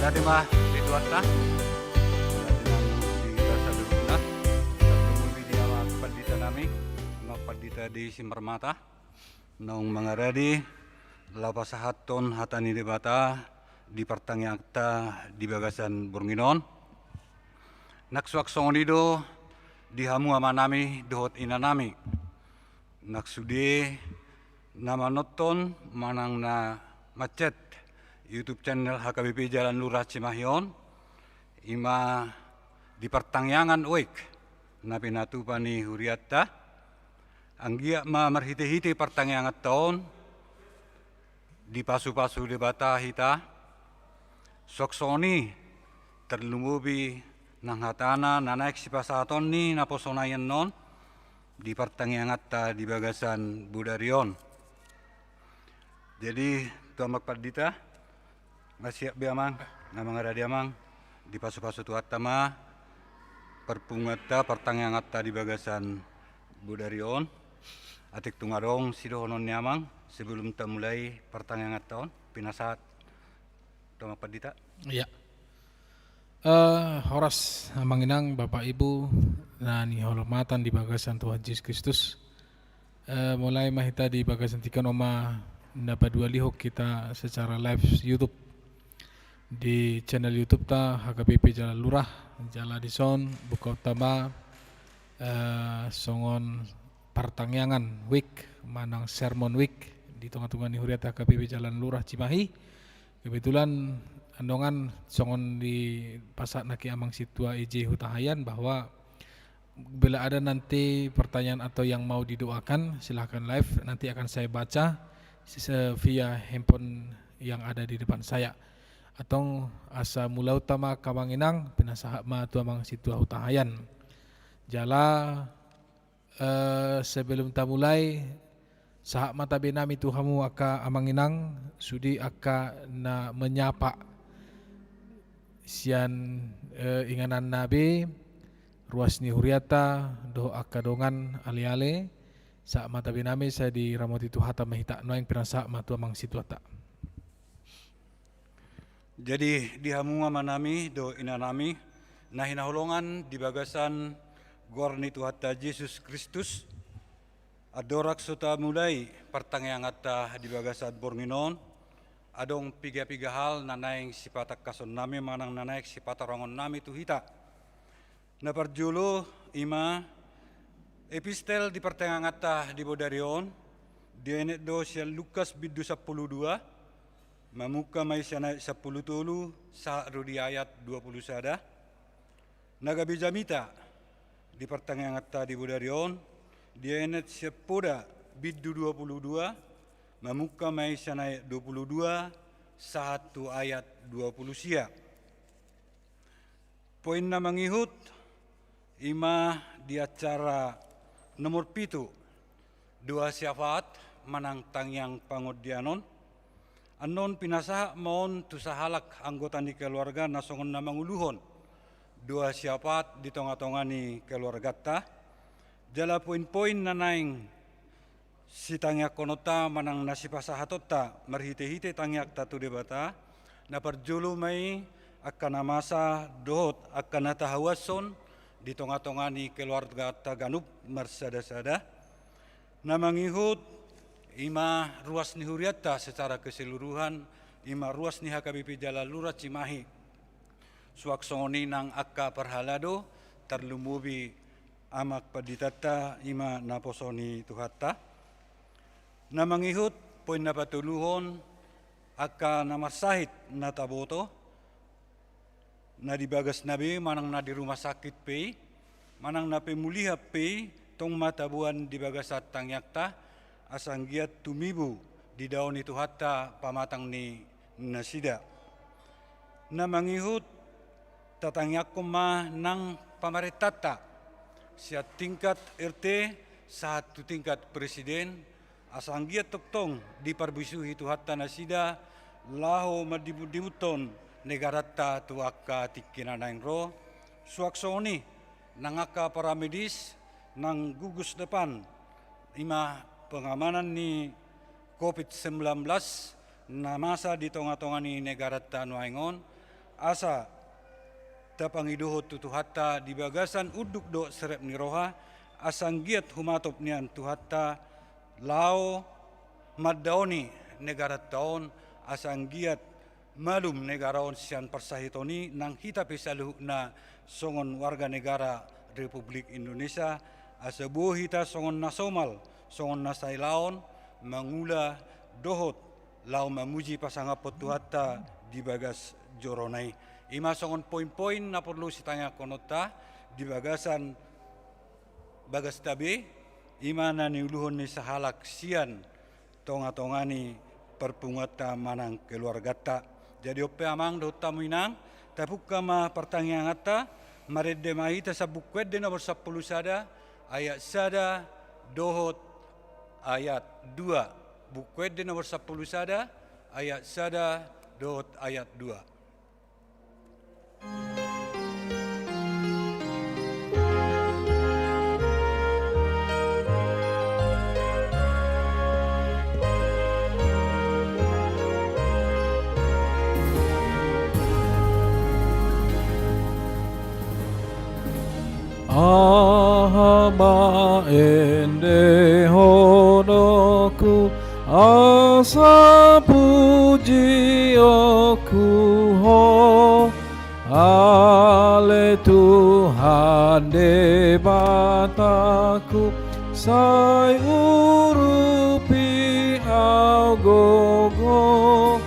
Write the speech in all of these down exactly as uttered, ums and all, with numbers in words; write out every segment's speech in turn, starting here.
Terima di Tuhanta. Di rasa dulu na. Terlebih di Amang Pandita nami, Amang Pandita di Simarmata. Naung mangaradi laho pasahathon hata ni Debata di partangianganta di bagasan borngin on. Nang suang songon i do di hamu amanami dohot inanami. Nang sude na manonton manang na mancet YouTube channel H K B P Jalan Lurah Cimahi on, i ma di partangiangan wijk na pinatupa ni hurianta, anggiat ma marhitehite partangianganta on dipasupasu Debata hita, suang songon i tarlumobi nang hatana na naeng sipasahaton ni naposo nai annon di partangianganta di bagasan bodari on. Jadi, tu Amang Pandita, na siap be Amang, na mangaradi Amang, dipasupasu Tuhanta ma parpunguanta, partangianganta di bagasan bodari on. Atik tung adong sidohonon ni Amang sebelum tamulai partangianganta on, pinasahat tu Amang Pandita. Iya. Eh, horas Amang Inang, Bapak Ibu na nihormatan di bagasan Tuhan Jesus Kristus. Eh, mulai ma hita di bagasan tingki on ma na padualihon hita secara live YouTube di channel YouTube ta H K B P Jalan Lurah. Jala dison buka utama, eh, songon partangiangan wijk manang sermon wijk di tongatonga ni hurianta H K B P Jalan Lurah Cimahi. Kebetulan annon songon dipasahat nangkin Amang Sintua I J Hutahaean bahwa bila ada nanti pertanyaan atau yang mau didoakan, silahkan live, nanti akan saya baca se-, via handphone yang ada di depan saya. Antong asa mulaonta ma angka Amang Inang, pinasahat ma tu Amang Sintua Hutahaean. Jala, eh, sebelum tamulai, sahat ma tabe nami tu hamu angka Amang Inang, sude angka na menyapa sian, eh, ingananna be, ruas ni hurianta dohot angka dongan aleale, sahat ma tabe nami, sai diramoti Tuhanta ma hita. Nuaeng pinasahat ma tu Amang Sintuanta. Jadi, di hamu amanami dohot inanami na hinaholongan di bagasan goar ni Tuhanta Jesus Kristus, andorang so tamulai partangianganta di bagasan borngin on, adong piga-piga hal na naeng sipatangkasonnami manang na naeng sipatorangonnami tu hita. Na parjolo i ma epistel di partangianganta di bodari on, dienet do sian Lukas bindu sampulu dua, mamungka ma i sian ayat sampulu tolu sahat ro di ayat dua pulu sada. Na gabe jamita di partangianganta di bodari on, dienet sian Poda bindu dua pulu dua, mamungka ma i sian ayat dua pulu dua sahat tu ayat dua pulu sia. Poin na mangihut i ma di acara nomor pitu, doa syafaat manang tangiang pangondianon. Annon pinasahat ma on tu sahalak anggota ni keluarga na songon na manguluhon doa syafaat di tongatonga ni keluarganta. Jala poin-poin na naeng sitangiangkononta manang na sipasahatonta marhitehite tangiangta tu Debata, na parjolo ma i angka na masa dohot angka na tahauashon di tongatonga ni keluarganta ganup marsadasada. Na mangihut i ma ruas ni hurianta secara keseluruhan, i ma ruas ni H K B P Jalan Lurah Cimahi. Suang songon i nang angka parhalado, tarlumobi Amang Panditanta, i ma naposo ni Tuhanta. Na mangihut poin na patoluhon, angka na marsahit na taboto, na di bagasna be manang na di rumah sakit pe i, manang na pemulihan pe i, tong ma taboan di bagasan tangiangta, asa anggiat tumibu didaon ni Tuhanta pamatang ni nasida. Na mangihut tatangiangkon ma nang pamarentanta, sian tingkat R T sahat tu tingkat presiden, asa anggiat tongtong diparbisuhi Tuhanta nasida laho mandimundimundhon negaranta tu angka tingki na naeng ro. Suang songon i nang angka paramedis, nang gugus depan, i ma pengamanan ni covid sembilan belas na masa di tongatonga ni negaranta nuaeng on, Asa tapangidohon tu Tuhanta di bagasan unduk dohot serep ni roha, asa anggiat humatop nian Tuhanta laho mandaoni negaranta on, asa anggiat malum negara on sian parsahiton i, nang hita pe saluhutna songon warga negara Republik Indonesia, asa boi hita songon na somal, songon na sailaon, mangula dohot laho mamuji pasangaphon Tuhanta di bagas jorona i. I ma songon poin-poin na porlu sitangiangkononta di bagasan bagasta be, i ma na niuluhon ni sahalak sian tonga-tonga ni parpunguanta manang keluarganta. Jadi on pe amang dohot hamu inang, tapungka ma partangianganta, marende ma hita sian Buku Ende nomor sampulu sada, ayat sada dohot ayat dua. Buku Ende nomor sampulu sada, ayat sada dohot ayat dua. Aha ma endehononku, asa pujionku Ho, ale Tuhan Debataku, sai urupi au gogo,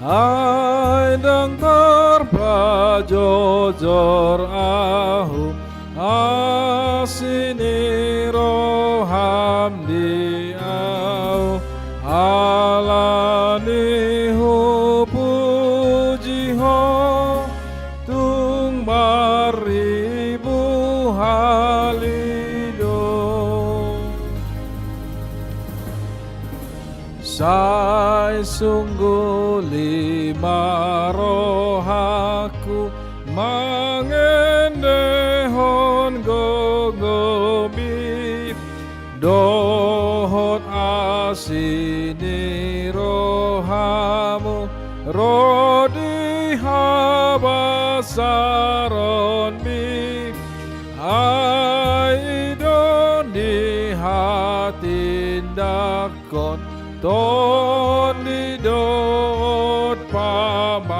ai ndang tarpajojor ahu, asi ni roham di au, ala ni hupuji Ho tung marribu hali do. Sai sungguli ma rohangku mangendehon gogomi, dohot asi ni rohamu ro di habasaronmi, ai i do ni hatindak kon, tondi dohot pamatangku,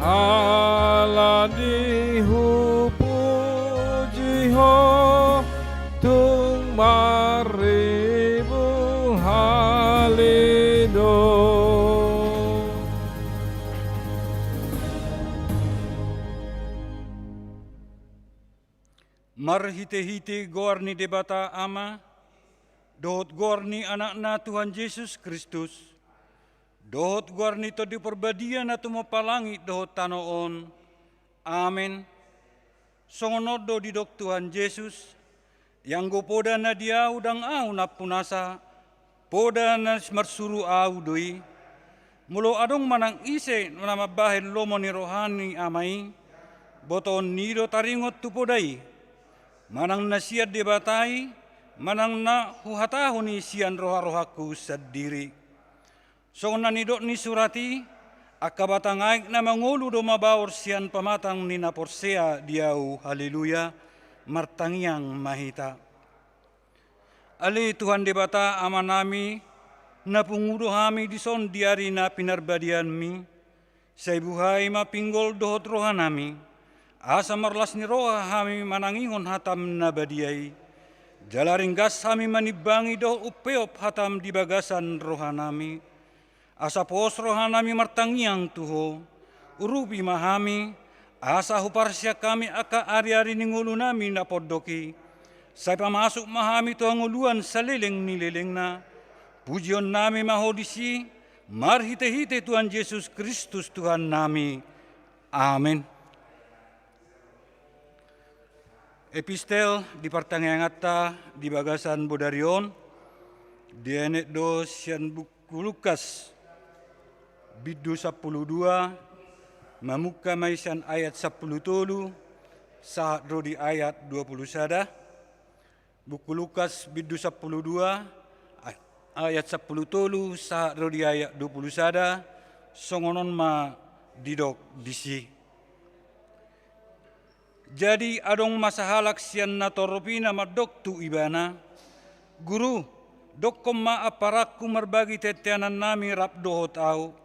ala ni hupuji Ho tung marribu hali do. Marhitehite goar ni Debata Ama, dohot goar ni Anakna Tuhan Jesus Kristus, dohot goar ni Tondi Parbadia na tumompa langit dohot tano on. Amen. Songon on do didok Tuhan Jesus, ianggo poda na di ahu ndang ahu nampunasa, poda na marsuru ahu do i. Molo adong manang ise na mambahen lomo ni roha ni Ama i, botoon ni i do taringot tu poda i, manang na sian Debata i, manang na huhatahon i sian roha-rohangku sandiri. Songon na nidok ni surat i, angka batang aek na mangolu do mabaor sian pamatang ni na porsea di ahu. Haleluya. Martangiang ma hita. Ale Tuhan Debata Amanami, na pungu do hami dison di ari na pinarbadianmi, sai buhai ma pinggol dohot rohanami, asa marlas ni roha hami manangihon hatam na badia i, jala ringgas hami manimbangi dohot umpeop hatam di bagasan rohanami. Asa pos rohanami martangiang tu Ho, urupi ma hami, asa huparsian hami angka ari-ari ni ngolunami na pondok i, sai pamasuk ma hami tu hangoluan saleleng ni lelengna. Pujionnami ma Ho disi, marhite-hite Tuhan Jesus Kristus Tuhannami. Amen. Epistel di partangianganta di bagasan bodari on, dienet do sian Buku Lukas, bindu sampulu dua, mamungka ma i sian ayat sampulu tolu, sahat ro di ayat dua pulu sada. Buku Lukas bindu sampulu dua, ay-, ayat sampulu tolu sahat ro di ayat dua pulu sada, songon on ma didok disi. Jadi adong ma sahalak sian natorop i na mandok tu Ibana, "Guru, dokkon ma amparanku marbagi teanteanannami rap dohot ahu."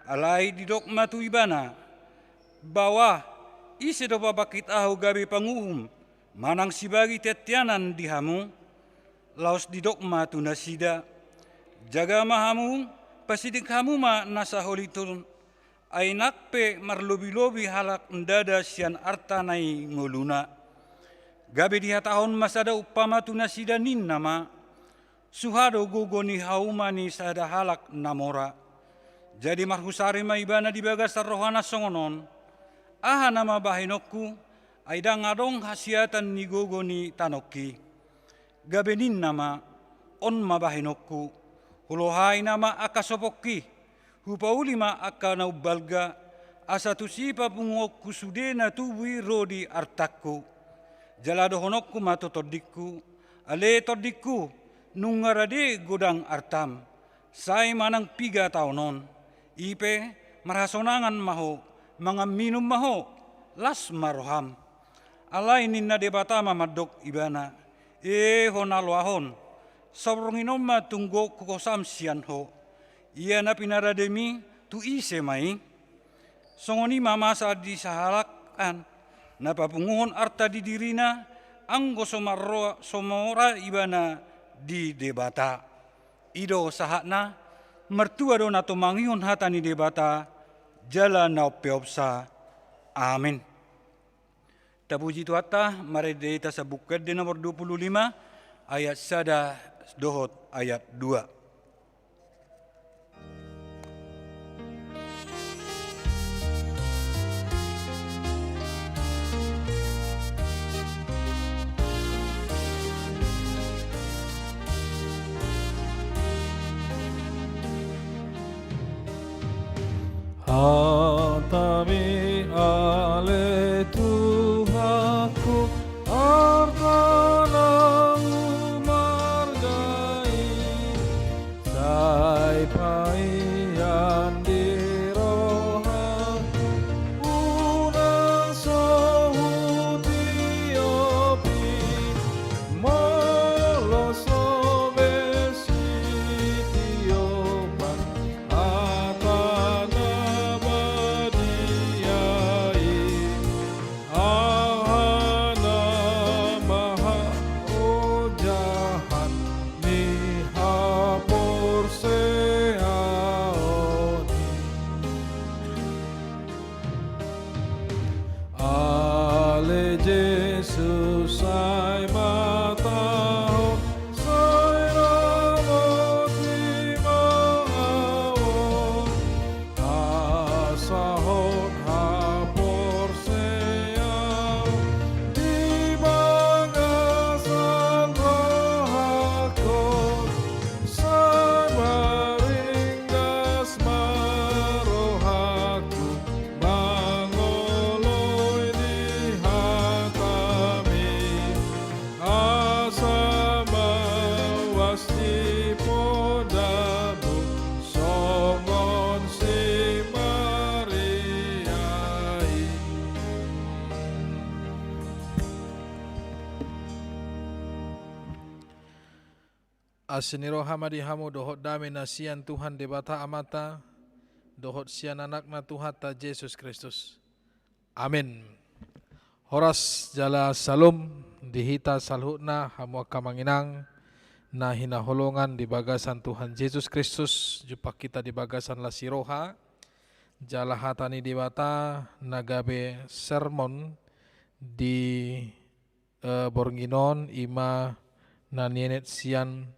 Alai didok ma tu ibana, "Baoa, ise do pabangkit ahu gabe panguhum manang sibagi teanteanan di hamu?" Laos didok ma tu nasida, "Jaga ma hamu, pasiding hamu ma na saholiton, ai nang pe marlobilobi halak ndada sian arta na i ngoluna." Gabe dihatahon ma sada umpama tu nasida, ninna ma, "Suha do gogo ni hauma ni sada halak na mora. Jadi marhusari ma ibana di bagasan rohana songon on, 'Aha nama bahenonku, ai ndang adong hasiatan ni gogo ni tanongki?' Gabe ninna ma, 'On ma bahenonku, hulohai nama angka sopongki, hupauli ma angka na umbalga, asa tusi papunguonku sude na tubu i ro di artangku.' Jala dohononku ma tu tondingku, 'Ale tondingku, nunga rade godang artam, sai manang piga taon on. I pe, marhasonangan ma ho, mangan minum ma ho, las ma roham.' Alai ninna Debata ma mandok ibana, 'E ho na loas on, saborngin on ma tunggo huhosam sian ho. Ia na pinarademi, tu ise ma i?' Songon i ma masa di sahalak an, na papunguhon arta di dirina, anggo so marroa, so mora ibana di Debata." I do sahatna. Martua do na tumangihon hata ni Debata jala na umpeopsa. Amin. Tapuji Tuhanta. Marende hita Sambungkande nomor dua puluh lima, ayat sada dohot ayat dua. Hatami ale Tuhanku, arta na humarga i, sai paian di rohangku, unang so hutiopi, molo so be sitiopan hata na badia i. Aha nama ojahan ni haporseaon i. Ale Jesus, sai ma taho, sai ramoti ma ahu, hasahon haporseaon di bagasan rohangku, sai maringgas ma rohangku mangoloi di hatami, asa mauas di podamu songon si Maria i. Asi ni roha ma di hamu dohot dame na sian Tuhan Debata Amanta dohot sian Anakna Tuhanta Jesus Kristus. Amin. Horas jala salom di hita saluhutna, hamu angka amang inang na hinaholongan di bagasan Tuhan Jesus Kristus. Jumpa hita di bagasan las ni roha jala hata ni Debata na gabe sermon di eh, borngin on, i ma na nienet sian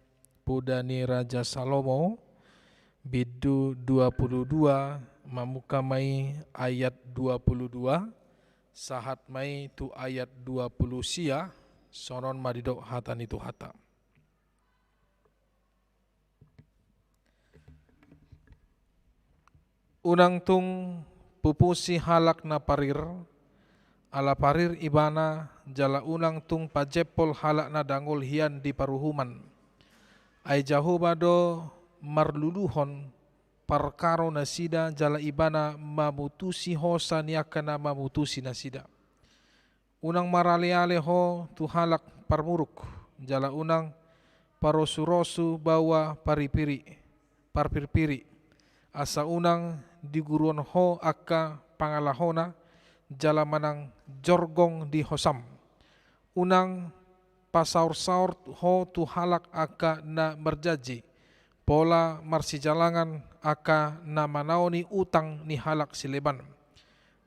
Poda ni Raja Salomo, bindu dua puluh dua, mamungka ma i ayat dua puluh dua, sahat ma i tu ayat dua puluh sia. Songon on ma didok hata ni Tuhanta. Unang tung pupusi halak na parir, ala parir ibana, jala unang tung pajempol halak na dangol hian di paruhuman. Ai Jahowa do marluluhon parkaro nasida, jala Ibana mamutusi hosa ni angka na mamutusi nasida. Unang maraleale ho tu halak parmuruk, jala unang parosurosu baoa paripiri, parpirpiri, asa unang diguruhon ho angka pangalahona, jala manang jorgong di hosam. Unang pasaorsaor ho tu halak angka na marjanji, pola marsijalangan angka na manaoni utang ni halak sileban.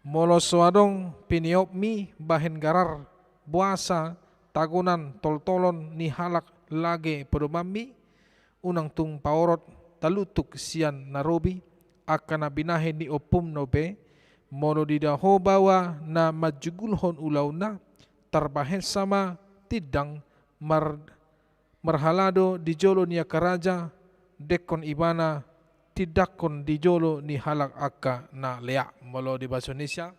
Molo so adong piniopmi bahen garar, boasa, tagonan, toltolon ni halak lage podomanmi, unang tung paorot talutuk sian na robi, angka na binahen ni ompum dope, molo dida ho baoa na manjugulhon ulaonna, tarbahensa ma tindang mar-, marhalado di jolo ni angka raja, dengkon Ibana tindangkon di jolo ni halak angka na leak. Molo di bahasa Indonesia,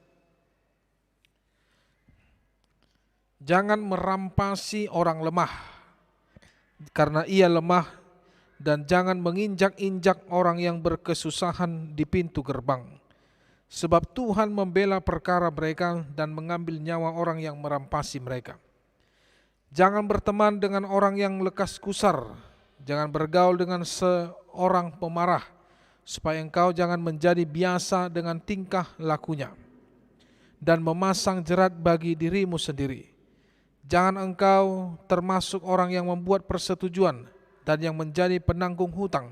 jangan merampasi orang lemah, karena ia lemah, dan jangan menginjak-injak orang yang berkesusahan di pintu gerbang. Sebab Tuhan membela perkara mereka dan mengambil nyawa orang yang merampasi mereka. Jangan berteman dengan orang yang lekas gusar. Jangan bergaul dengan seorang pemarah, supaya engkau jangan menjadi biasa dengan tingkah lakunya dan memasang jerat bagi dirimu sendiri. Jangan engkau termasuk orang yang membuat persetujuan dan yang menjadi penanggung hutang.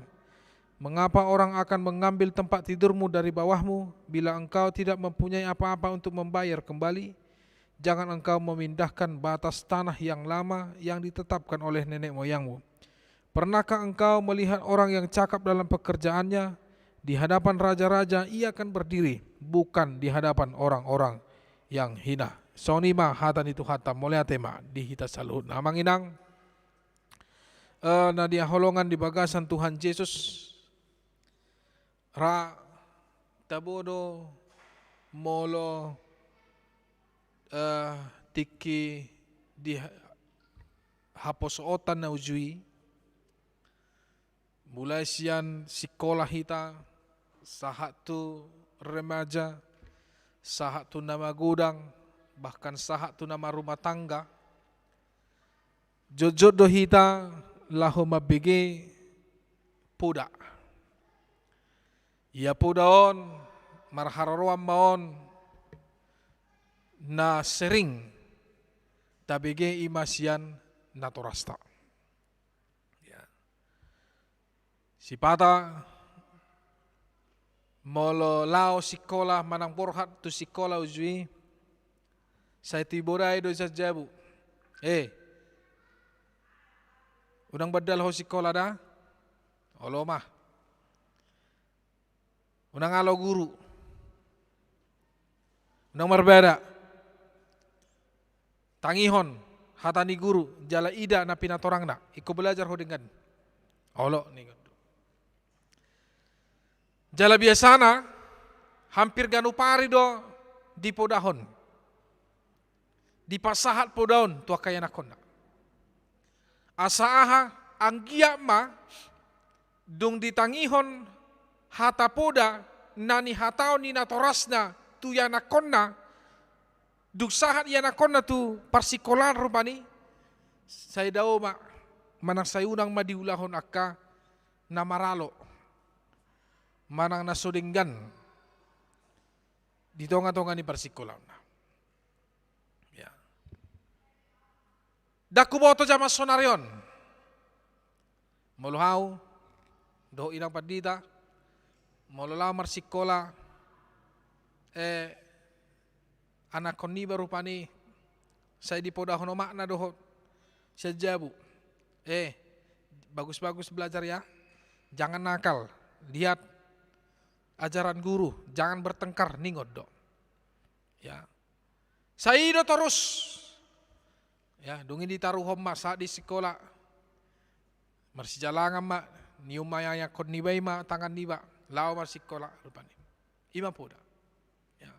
Mengapa orang akan mengambil tempat tidurmu dari bawahmu, bila engkau tidak mempunyai apa-apa untuk membayar kembali? Jangan engkau memindahkan batas tanah yang lama yang ditetapkan oleh nenek moyangmu. Pernahkah engkau melihat orang yang cakap dalam pekerjaannya? Di hadapan raja-raja ia akan berdiri, bukan di hadapan orang-orang yang hina. Songon i ma hata ni Tuhanta. Mauliate ma di hita saluhutna. Amang inang, eh, na hinaholongan di bagasan Tuhan Jesus, ra tabo do molo, eh, tingki di ha-, haposoonta na uju i, mulai sian sikola hita, sahat tu remaja, sahat tu na magodang, bahkan sahat tu na marrumah tangga, jotjot do hita laho mambege poda. Ia poda on, marharoroan ma on, na sering tabege i ma sian natorasta. Ya. Sipata, molo laho sikola manang borhat tu sikola uju i, sai dibodai do sian jabu. Eh, unang bandal ho sikola da? Olo ma. Unang alo guru. Unang marbada. Tangihon hata ni guru, jala ida na pinatorangna, ingkon belajar ho denggan. Olo, ningon do. Jala biasana, hampir ganup ari do dipodahon. Dipasahat poda on tu angka ianakhonna. Asa aha, anggiat ma, dung ditangihon hata poda na nihataon ni natorasna tu ianakhonna, dung sahat ianakhonna tu parsikolaan rupani, sai dao ma, manang sai unang ma diulahon angka na maralo, manang na so denggan di tongatonga ni parsikolaanna. Ya. Ndang huboto jaman sonari on. Molo hau, dohot inang pandita, molo laho marsikola, eh, anakhon niba rupani, sai dipodahon omakna dohot sian jabu. Eh, bagus-bagus belajar ya. Jangan nakal. Lihat ajaran guru, jangan bertengkar, ningon do. Ya. Sai i do torus. Ya, dung i ditaruhon ma sahat di sikola. Marsijalangan ma, nium ma ianakhon niba i ma tangan niba, laho marsikola rupani. I ma poda. Ya.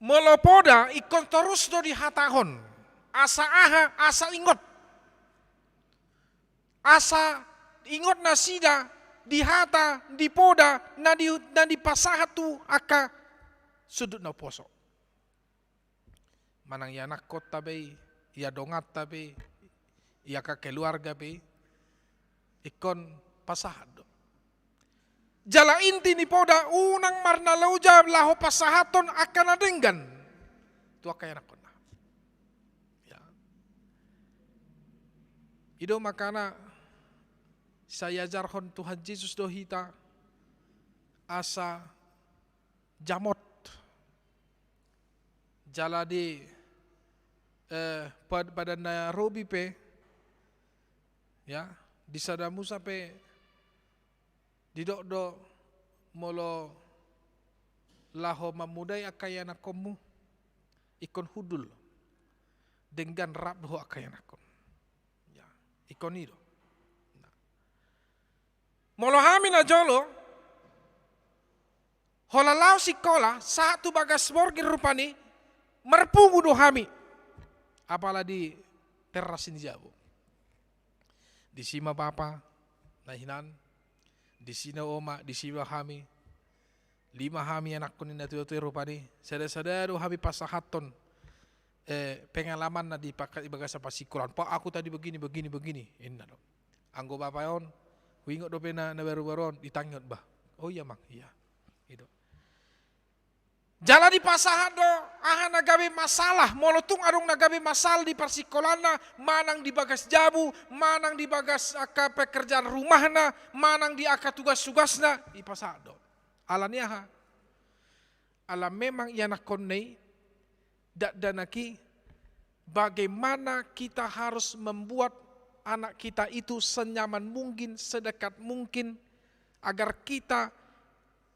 Molo poda, ingkon torus do dihatahon. Asa aha, asa ingot. Asa ingot nasida di hata, di poda, na di, na dipasahat tu angka sundut na umposo. Manang ianakkonta be i, ia donganta be i, ia angka keluarga be i, ingkon pasahat do. Jala inti ni poda unang marnaloja laho pasahathon angka na denggan tu angka ianakkonna. Ya. I do makana sai ajarhon Tuhan Jesus do hita asa jamot. Jala di, eh, pad-, padan na robi pe, ya, di sada musa pe didok do molo laho mamodai angka ianakkonmu, ingkon hundul. Denggan rap do ho angka ianakkon. Ya, ingkon i do. Nah. Molo hami na jolo, holan laho sikola, sahat tu bagas borngin rupani, marpungu do hami. Apala di teras ni jabu. Disi ma bapa, na hinan, disi na oma, disi ma hami, lima hami anakkon ni na tuatua i rupani, sadasada do hami pasahathon, eh, pengalamanna di paka-, di bagasan parsikolaan. Pak, aku tadi begini, begini, begini, inna do. Anggo bapa on, huingot dope na, na barubaru on, ditangihon bah. Oh iya, Mang, iya. I do. Jala dipasahat do aha na gabe masalah, molo tung adong na gabe masalah di parsikolaanna, manang di bagas jabu, manang di bagas angka pekerjaan rumahna, manang di angka tugas-tugasna, dipasahat do. Ala ni aha? Ala memang ianakkonna i, dakdanak i, bagaimana kita harus membuat anak kita itu senyaman mungkin, sedekat mungkin, agar kita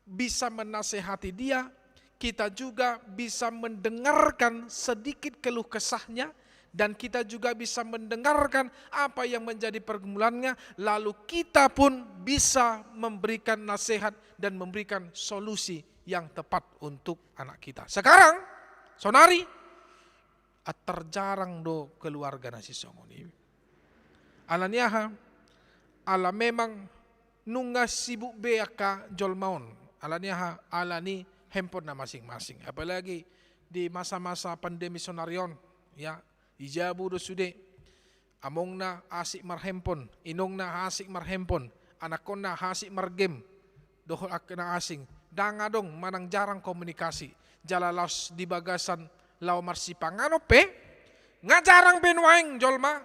bisa menasehati dia, kita juga bisa mendengarkan sedikit keluh kesahnya, dan kita juga bisa mendengarkan apa yang menjadi pergumulannya, lalu kita pun bisa memberikan nasihat dan memberikan solusi yang tepat untuk anak kita. Sekarang, sonari, attar jarang do keluarga na sisongon i. Ala ni aha? Ala memang nunga sibuk be angka jolma on. Ala ni aha? Ala ni handphone na masing-masing. Apalagi di masa-masa pandemi sonari on, ya, di jabu do sude. Amongna asik marhandphone, inongna asik marhandphone, anakkonna asik margame, dohot angka na asing. Ndang adong manang jarang komunikasi. Jala laos di bagasan laho marsipanganon pe, nga jarang be nuaeng jolma,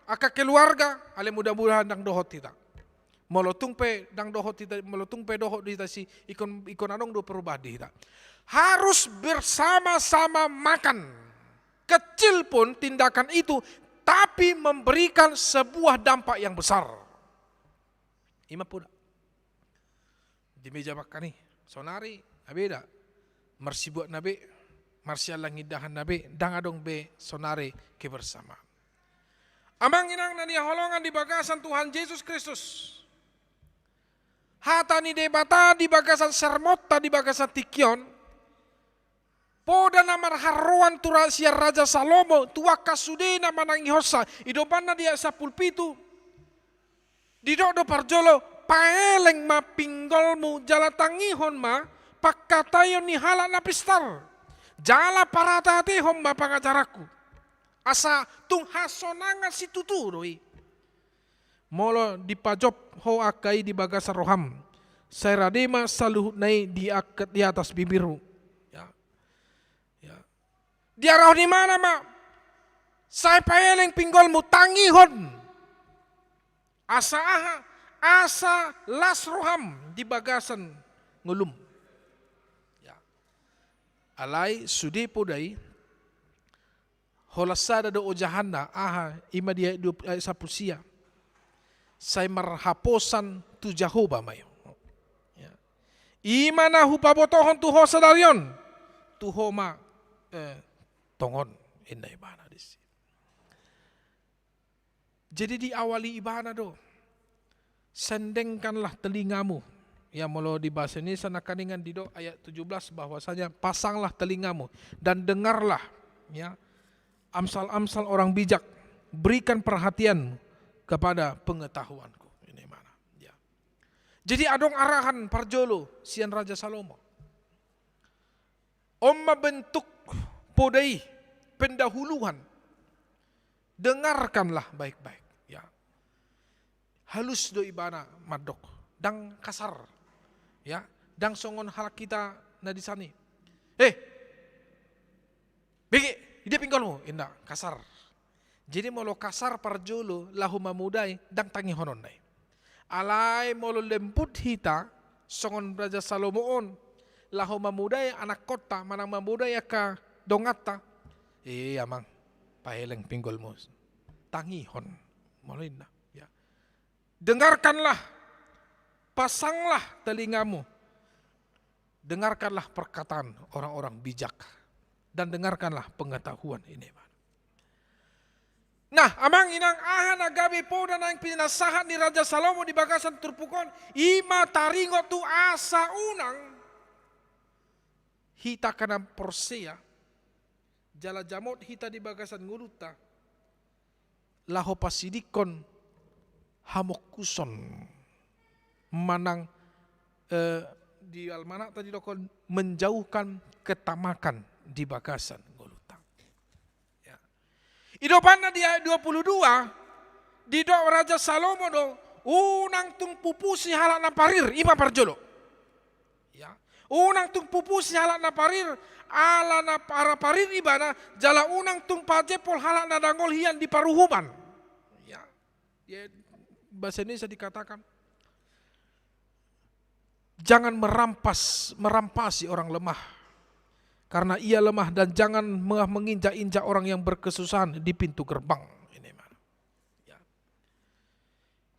angka keluarga, alai mudah-mudahan ndang dohot hita. Molo tung pe ndang dohot hita, molo tung pe dohot di hita si, ingkon, ingkon adong do perubahan di hita. Harus bersama-sama makan. Kecil pun tindakan itu, tapi memberikan sebuah dampak yang besar. I ma poda. Di meja makan i, sonari, na beda. Marsibuatna be, marsiallang indahanna be, ndang adong be sonari kebersamaan. Amang inang na hinaholongan di bagasan Tuhan Jesus Kristus. Hata ni Debata di bagasan sermonta di bagasan tingki on, poda na marharoroan tu ra-, sian Raja Salomo, tu angka sude na manangihonsa, i do umbahen na di ayat sampulu pitu. Didok do parjolo, paeleng ma pinggolmu jala tangihon ma pangkataion ni halak na pistar. Jala parhatehatehon ma pangajaranku. Asa tung hasonangan situtu do i. Molo dipajop ho angka i di bagasan roham, sai rade ma saluhutna i di ak-, di atas bibirmu. Ya. Ya. Diarahon ibana ma, sai paeleng pinggolmu, tangihon. Asa aha? Asa las roham di bagasan ngolum. Ya. Alai sude poda i, holan sada do ojahanna, aha, i ma di ayat dua puluh, ayat sampulu sia. Sai marhaposan tu Jahowa ma i. Ya. I ma na hupabotohon tu ho sadari on, tu ho ma, eh, tongon, inna ibana disi. Jadi diawali ibana do. Sendengkanlah telingamu. Ya, molo di bahasa Indonesia nangkaningan didok ayat tujuh belas bahwasanya pasanglah telingamu dan dengarlah, ya, amsal-amsal orang bijak, berikan perhatian kepada pengetahuanku. Ini mana? Ya. Jadi adong arahan parjolo sian Raja Salomo. On ma bentuk poda i, pendahuluan. Dengarkanlah baik-baik. Ya. Halus do ibana mandok, ndang kasar. Ya, ndang songon halak hita na di sani. Eh, bege, ida pinggolmu, inda kasar. Jadi molo kasar parjolo laho mamodai, ndang tangihononna i. Alai molo lembut hita, songon Raja Salomo on, laho mamodai anakkonta, manang mamodai angka donganta. Eh, amang, paeleng pinggolmu. Tangihon. Molo inna. Ya. Dengarkanlah, pasanglah telingamu. Dengarkanlah perkataan orang-orang bijak. Dan dengarkanlah pengetahuan ini. Nah, amang inang, aha na gabe poda naeng pinasahat ni Raja Salomo di bagasan turpuk on, i ma taringot tu asa unang hita angka na porsea, jala jamot hita di bagasan ngolunta, laho pasidingkon hamongkuson manang, eh, di almanakta didokkon menjauhkan ketamakan di bagasan ngolunta. Ya. I do umbahen na di ayat dua puluh dua, didok Raja Salomo do, unang tung pupusi halak na parir, i ma parjolo. Ya. Unang tung pupusi halak na parir, ala na para parir ibana, jala unang tung pajempol halak na dangol hian di paruhuman. Ya. Ya, bahasa Indonesia dikatakan, jangan merampas, merampasi orang lemah, karena ia lemah, dan jangan me-, menginjak-injak orang yang berkesusahan di pintu gerbang. Ini mana? Ya.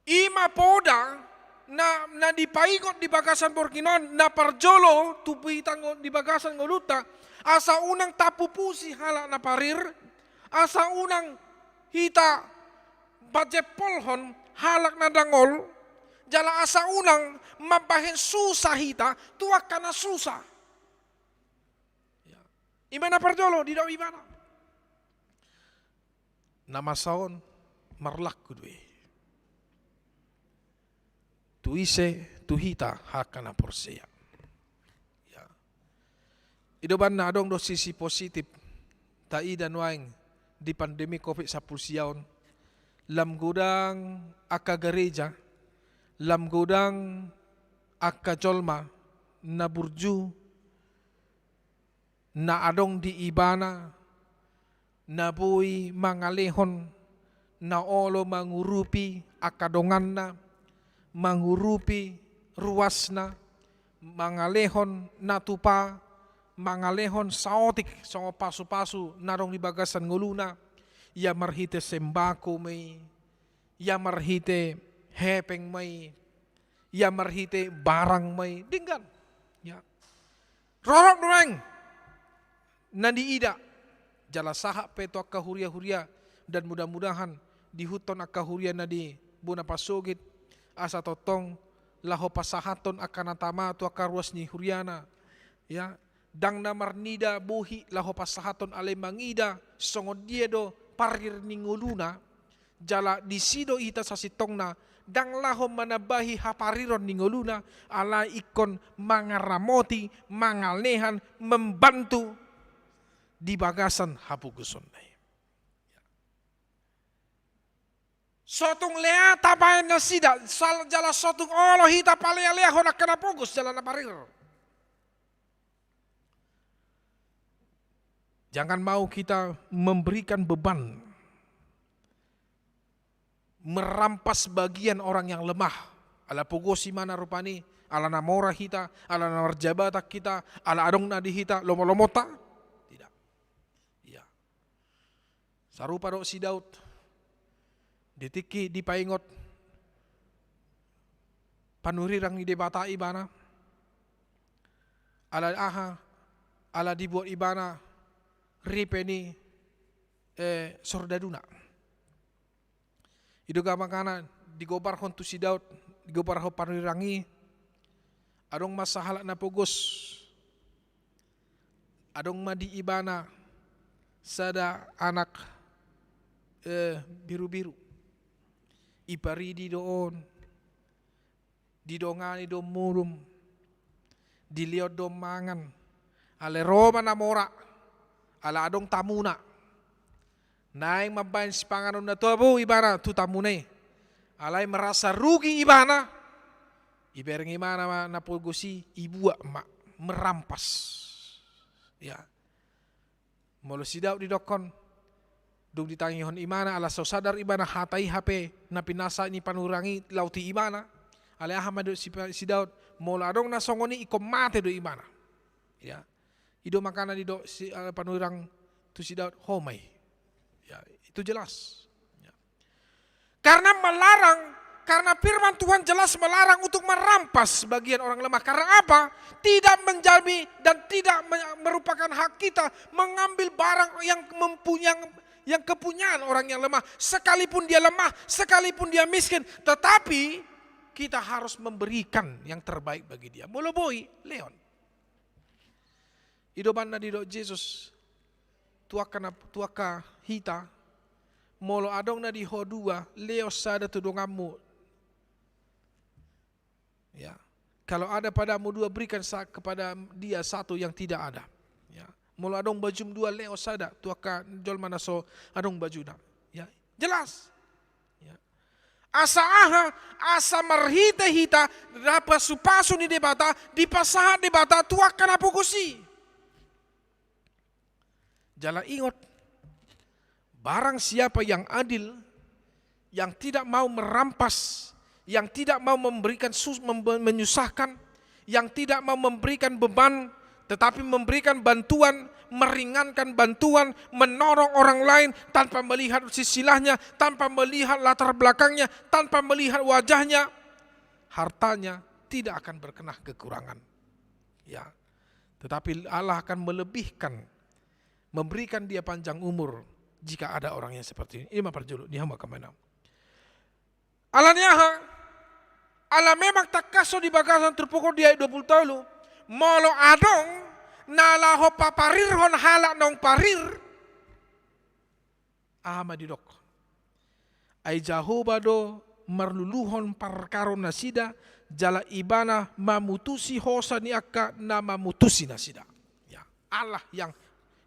I ma poda na, na dipaingot di bagasan borngin on, na parjolo tu hita ngo-, di bagasan ngolunta, asa unang tapupusi halak na parir, asa unang hita pajempolhon halak na dangol, jala asa unang mambahen susa hita tu angka na susa. Ya. I ma na parjolo didok ibana. Na masa on marlaku do i. Tu ise, tu hita angka na porsea. Ya. I do umbahen na adong do sisi positif taida nuaeng di pandemi covid sampulu sia on. Lam godang angka gareja, lam godang angka jolma na burju, na adong di ibana, na boi mangalehon, na olo mangurupi angka donganna, mangurupi ruasna, mangalehon na tupa, mangalehon saotik songon pasupasu na adong di bagasan ngoluna, ia marhite sembako ma i, ia marhite hepeng ma i, ia marhite barang ma i, denggan. Ya. Rorot do nuaeng na diida, jala sahat pe tu angka huria-huria, dan mudah-mudahan diihuthon angka huria na di bona pasogit, asa tongtong laho pasahathon angka na tama tu angka ruas ni huriana. Ya, ndang na marnida bohi laho pasahathon, alai mangida songon dia do parir ni ngoluna, jala disi do hita sasintongna, ndang laho manambahi hapariron ni ngoluna, alai ingkon mangaramoti, mangalehan, membantu di bagasan hapogosonna i. So tung lea tabaen nasida, sal-, jala so tung olo hita palea-leahon angka na pogos jala na parir. Jangan mau kita memberikan beban, merampas bagian orang yang lemah. Ala pogos ibana rupani, ala na mora hita, ala na marjabatan hita, ala adong na di hita, lomo-lomonta. Tidak. Iya. Sarupa dohot si Daud. Di tingki dipaingot panurirang ni Debata ibana. Ala aha, ala dibuat ibana ripe ni, eh, sordaduna. I do gabe makana digombarhon tu si Daud, digombarhon panurirang i, adong ma sahalak na pogos, adong ma di ibana sada anak, eh, birubiru. Iparidi do on. Didongani do murum, dilehon do mangan, alai ro ma na mora, ala adong tamuna. Naeng mambahen sipanganon na tabo ibana tu tamuna i. Alai merasa rugi ibana, ibereng ibana ma na pogos i, ibuat ma, merampas. Ya. Molo si Daud didokkon, dung ditangihon ibana, ala so sadar ibana hata i hape na pinasa ni panurirang i laho tu ibana. Alai aha ma didok si, si Daud, molo adong na songon i ingkon mate do ibana. Ya. I do makana didok si, eh, panurirang tu si Daud, ho ma i. Ya, itu jelas. Ya. Karena melarang, karena firman Tuhan jelas melarang untuk merampas bagian orang lemah. Karena apa? Tidak menjadi dan tidak me-, merupakan hak kita mengambil barang yang mempunyai, yang kepunyaan orang yang lemah. Sekalipun dia lemah, sekalipun dia miskin, tetapi kita harus memberikan yang terbaik bagi dia. Molo boi, lehon. I do umbahen na didok Jesus, tu angka na, tu angka hita, molo adong na di ho dua, lehon sada tu donganmu. Ya. Kalau ada padamu dua, berikan sa-, kepada dia satu yang tidak ada. Ya. Molo adong bajum dua, lehon sada tu angka jolma na so adong bajuna. Ya. Jelas. Ya. Asa aha? Asa marhite hita, na pasu-pasu ni Debata, dipasahat Debata tu angka na pogos i. Jala ingot, barang siapa yang adil, yang tidak mau merampas, yang tidak mau memberikan sus-, membe-, menyusahkan, yang tidak mau memberikan beban, tetapi memberikan bantuan, meringankan bantuan, menolong orang lain tanpa melihat silsilahnya, tanpa melihat latar belakangnya, tanpa melihat wajahnya, hartanya tidak akan berkenah kekurangan. Ya. Tetapi Allah akan melebihkan, memberikan dia panjang umur jika ada orang yang seperti ini. Ima parjolo, di hamba kamana. Alani aha? Ala memang tangkas do di bagasan turpuk on di ayat dua puluh tolu. Molo adong na laho paparirhon halak naung parir, aha ma didok? Ai Jahowa do marluluhon parkaro nasida, jala Ibana mamutusi hosa ni angka na mamutusi nasida. Ya, Allah yang,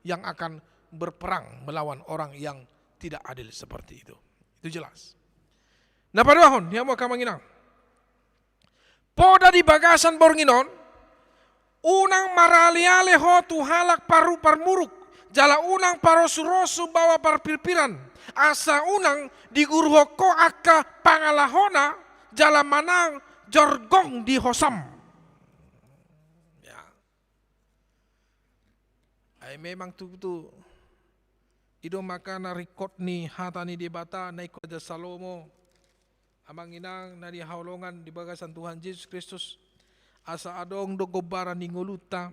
yang akan berperang melawan orang yang tidak adil seperti itu. Itu jelas. Na paduahon, di hamu angka amang inang. Poda di bagasan borngin on, unang maraleale ho tu halak paru-, parmuruk, jala unang parosu-rosu baoa parpirpiran, asa unang diguruhon ho angka pangalahona, jala manang jorgong di hosam. Ya. Ai memang tutu, i do makana ringkot ni hata ni Debata na ingkon raja Salomo, amang inang na hinaholongan di bagasan Tuhan Jesus Kristus, asa adong do gombaran ni ngolunta,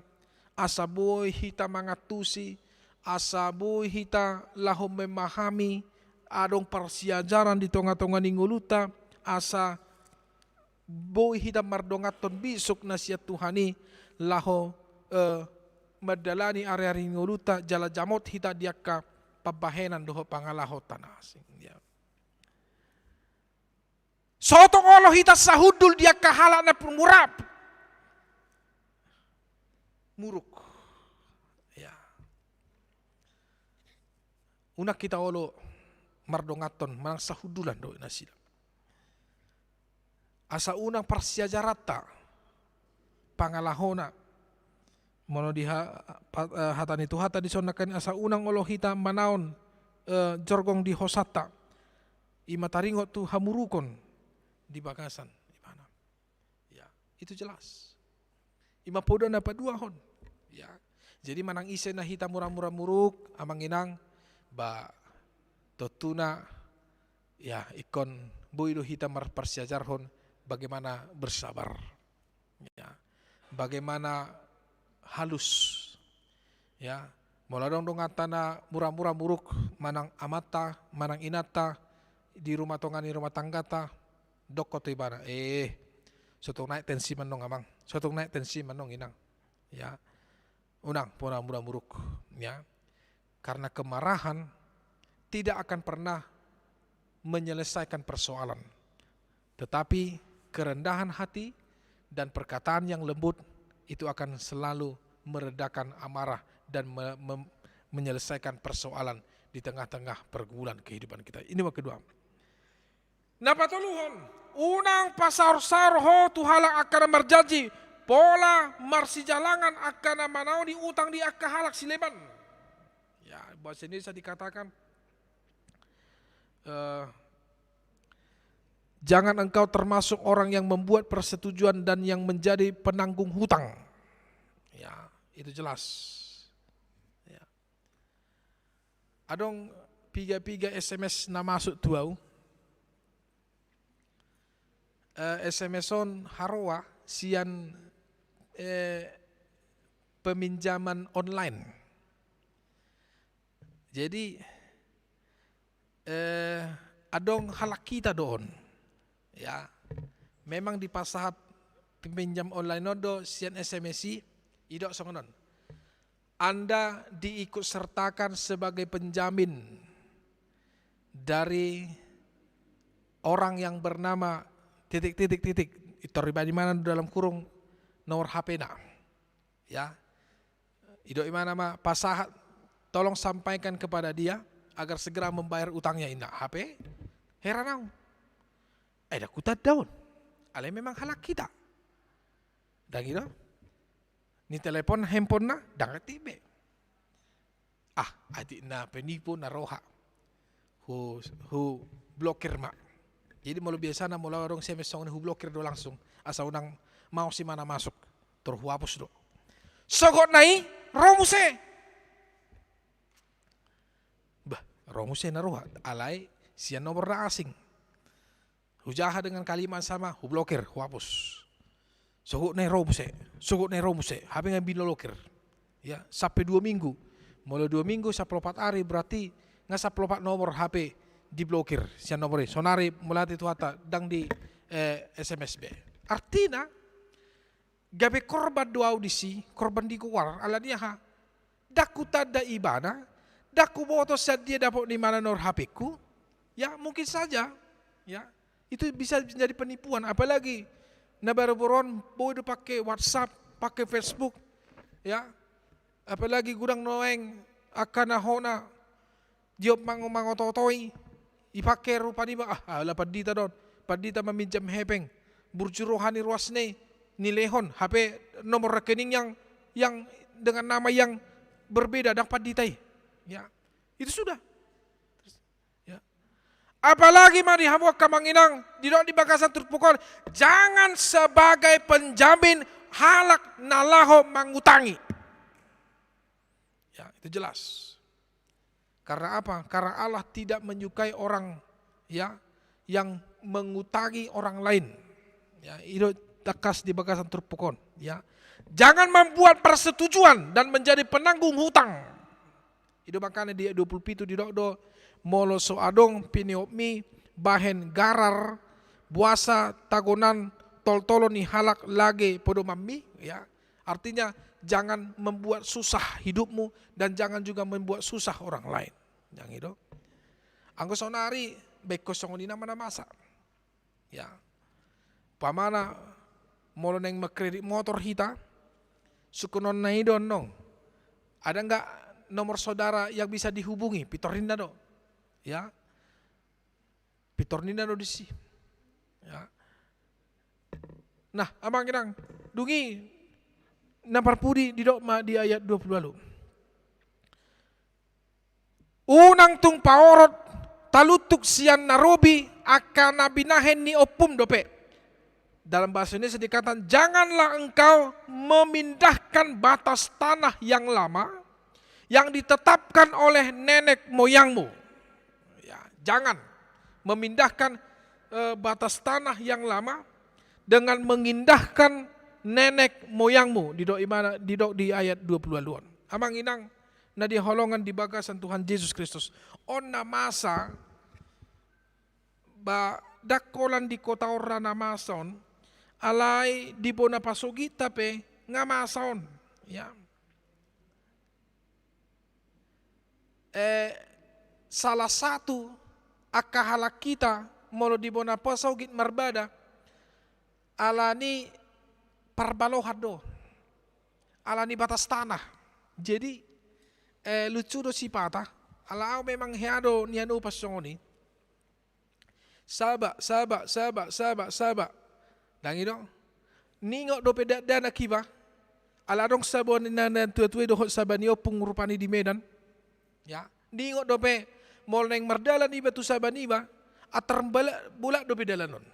asa boi hita mangantusi, asa boi hita laho memahami, adong parsiajaran di tonga-tonga ni ngolunta, asa boi hita mardonganhon bisuk na sian Tuhan i laho, eh, mandalani ari-ari ni ngolunta, jala jamot hita di angka pambahenan dohot pangalahonta na asing. Ya. Sotung olo hita sahundul di angka halak na purmurap. Muruk. Ya. Unang hita olo mardonganhon, manang sahundulan do nasida. Asa unang parsiajaranta, pangalahona, molo di ha-, pa-, eh, hata ni Tuhanta dison nangkin, asa unang olo hita manaon, eh, jorgong di hosanta, ima taringot tu hamurukon di bagasan ibana. Ya, itu jelas. Ima poda na paduahon. Ya. Jadi manang ise na hita mura-mura muruk, amang inang, ba tontuna, ya, ingkon boi do hita marparsiajarhon bagaimana bersabar. Ya. Bagaimana halus. Ya. Molo adong donganta na mura-mura muruk, manang amanta, manang inanta, di ruma tonga ni ruma tanggata, dok ho tu ibana, eh, sotung naek tensi ma annon amang, sotung naek tensi ma annon inang. Ya. Unang poda mura-mura muruk, ya. Karena kemarahan tidak akan pernah menyelesaikan persoalan. Tetapi kerendahan hati Dan perkataan yang lembut itu akan selalu meredakan amarah dan me-, mem-, menyelesaikan persoalan di tengah-tengah pergumulan kehidupan kita. Ini yang kedua. Na patoluhon, unang pasaor-saor ho tu halak angka na marjanji, pola marsijalangan angka na manaoni utang di angka halak sileban. Ya, bahasa Indonesia dikatakan, eh, jangan engkau termasuk orang yang membuat persetujuan dan yang menjadi penanggung hutang. Ya, itu jelas. Ya. Adong piga-piga S M S na masuk tu au. Eh, S M S on haroa sian, eh, peminjaman online. Jadi, eh, adong halak hita do on. Ya, memang dipasahat peminjam online on do sian S M S i, didok songon on. Anda diikutsertakan sebagai penjamin dari orang yang bernama titik, titik, titik. Tor ibana do dalam kurung nomor H P-na. Ya. Didok ibana ma pasahat, tolong sampaikan kepada dia agar segera membayar utangnya, inna. Hape heran au. Eh, ndang hutanda on. Alai memang halak hita. Ndang i do? Nitelepon handphone-na, ndang aktif be. Ah, atik na penipu na roha. Hu, hublokir ma. Jadi molo biasana molo adong S M S songon i hublokir do langsung. Asa unang maos ibana masuk. Tor huhapus do. Sogot na i, ro muse. Bah, ro muse na roha. Alai sian nomor na asing. Hujaha dengan kalimat sama, hublokir, huhapus. Sogot na i ro muse, sogot na i ro muse, hape nga diblokir. Ya, sampe dua minggu. Molo dua minggu, sampulu opat ari, berarti nga sampulu opat nomor H P diblokir sian nomor i. Saonari mauliate tu Tuhanta, ndang di, eh, S M S be. Artina, gabe korban do au disi, korban di goar, alani aha? Ndang hutanda ibana, ndang huboto sian dia dapot ni ibana nomor H P-ku. Ya, mungkin saja. Ya, itu bisa menjadi penipuan. Apalagi na baru-baru on, boi do pake WhatsApp, pake Facebook. Ya, apalagi godang nuaeng angka na hona, dia mango-, mangoto-otoi, dipake rupani ma, ah, ala pandita do on, pandita maminjam hepeng, burju roha ni ruasna i, nilehon, hape nomor rekening yang, yang dengan nama yang berbeda, ndang pandita i. Ya, itu sudah. Ya. Apalagi ma di hamu angka amang inang, didok di bagasan turpuk on, jangan sebagai penjamin halak na laho mangutangi. Ya, itu jelas. Karena apa? Karena Allah tidak menyukai orang, ya, yang mengutangi orang lain. Ya, itu tegas di bagasan turpuk on, ya. Jangan membuat persetujuan dan menjadi penanggung hutang. Itu makana di ayat dua puluh pitu didok do, molo so adong piniopmi bahen garar, boasa, tagonan, toltolon ni halak lage podomanmi, ya. Artinya, jangan membuat susah hidupmu dan jangan juga membuat susah orang lain. Yang itu. Anggo saonari, baen ho songon i nama na masa. Ya. Umpamana, molo naeng mangkredit motor hita, sungkunonna i do annon. Ada nggak nomor saudara yang bisa dihubungi? Pintor ninna do. Ya. Pintor ninna do disi. Ya. Nah, amang inang, dung i na parpudi didok ma di ayat dua puluh ualu. Unang tung paorot talutuk sian na robi angka na binahen ni ompum dope. Dalam bahasa Indonesia dikatakan, janganlah engkau memindahkan batas tanah yang lama yang ditetapkan oleh nenek moyangmu. Ya, jangan memindahkan, eh, batas tanah yang lama dengan mengindahkan nenek moyangmu. Didok ibana, didok di ayat dua puluh ualu on. Amang inang na hinaholongan di bagasan Tuhan Jesus Kristus. On na masa ba, ndang holan di kota on ra na masa on, alai di bona pasogitta pe nga masa on. Ya. Eh, salah satu angka halak hita molo di bona pasogit marbada, alani parbalohan do. Ala ni batas tanah. Jadi, eh, lucu do sipata, ala au memang hea do nian upas songon i. Saba, saba, saba, saba, saba. Ndang i do. Ningot dope dakdanak iba. Ala adong saba ni na, na tua-tua i dohot saba ni ompung rupani di Medan. Ya, ningot dope molo naeng mardalan iba tu saba niba, atar bala-, bolak dope dalan on.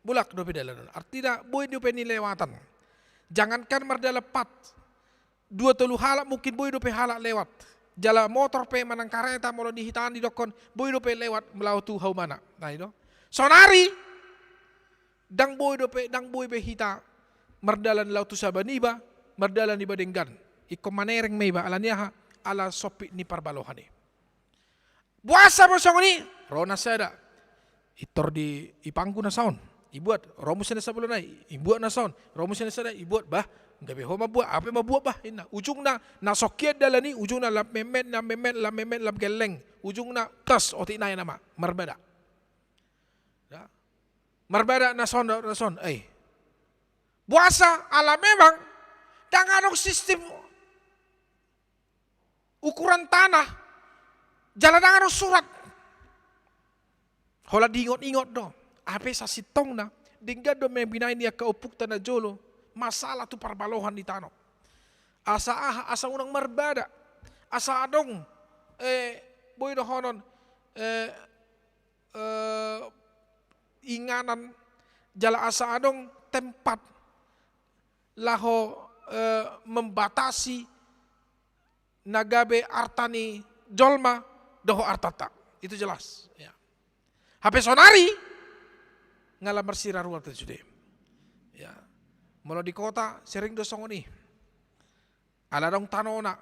Bolak dope dalan on. Artina boi dope nilewatan. Jangankan mardalan pat, dua tolu halak mungkin boi dope halak lewat. Jala motor pe manang kareta molo di hita an didokkon, boi dope lewat melaho tu haumana. Nah, i do. Sonari, ndang boi dope, ndang boi be hita mardalan laho tu saba niba, mardalan iba denggan. Ingkon manereng ma iba, ala ni aha, ala sompit ni parbalohan i. Boasa ma songon i, ro na sada. Itor di, ipanggu na saon. Ibuat, ro muse na sabola nai, ibuat na saon, ro muse na sada, ibuat, bah, gabe ho mambuat, au pe mambuat bah, inna. Ujungna, na songkian dalan i, ujungna lam memet, lam memet, lam memet, lam gelleng. Ujungna, tas, otik nai nama, marbada. Ya. Marbada na saon, na saon, eh. Boasa, ala memang, ndang adong sistim ukuran tanah, jala ndang adong surat. Holan diingot-ingot do. Hape sasintongna, denggan do mambinaen ni angka ompungta na jolo, masalah tu parbalohan ni tano. Asa aha, asa unang marbada. Asa adong, eh, boi dohonon, eh, eh, inganan jala asa adong tempat laho, eh, membatasi na gabe arta ni jolma dohot artanta. Itu jelas. Ya. Hape sonari, nga lam marsiraruan tu sude. Ya. Molo di kota, sering do songon i. Ala adong tanona.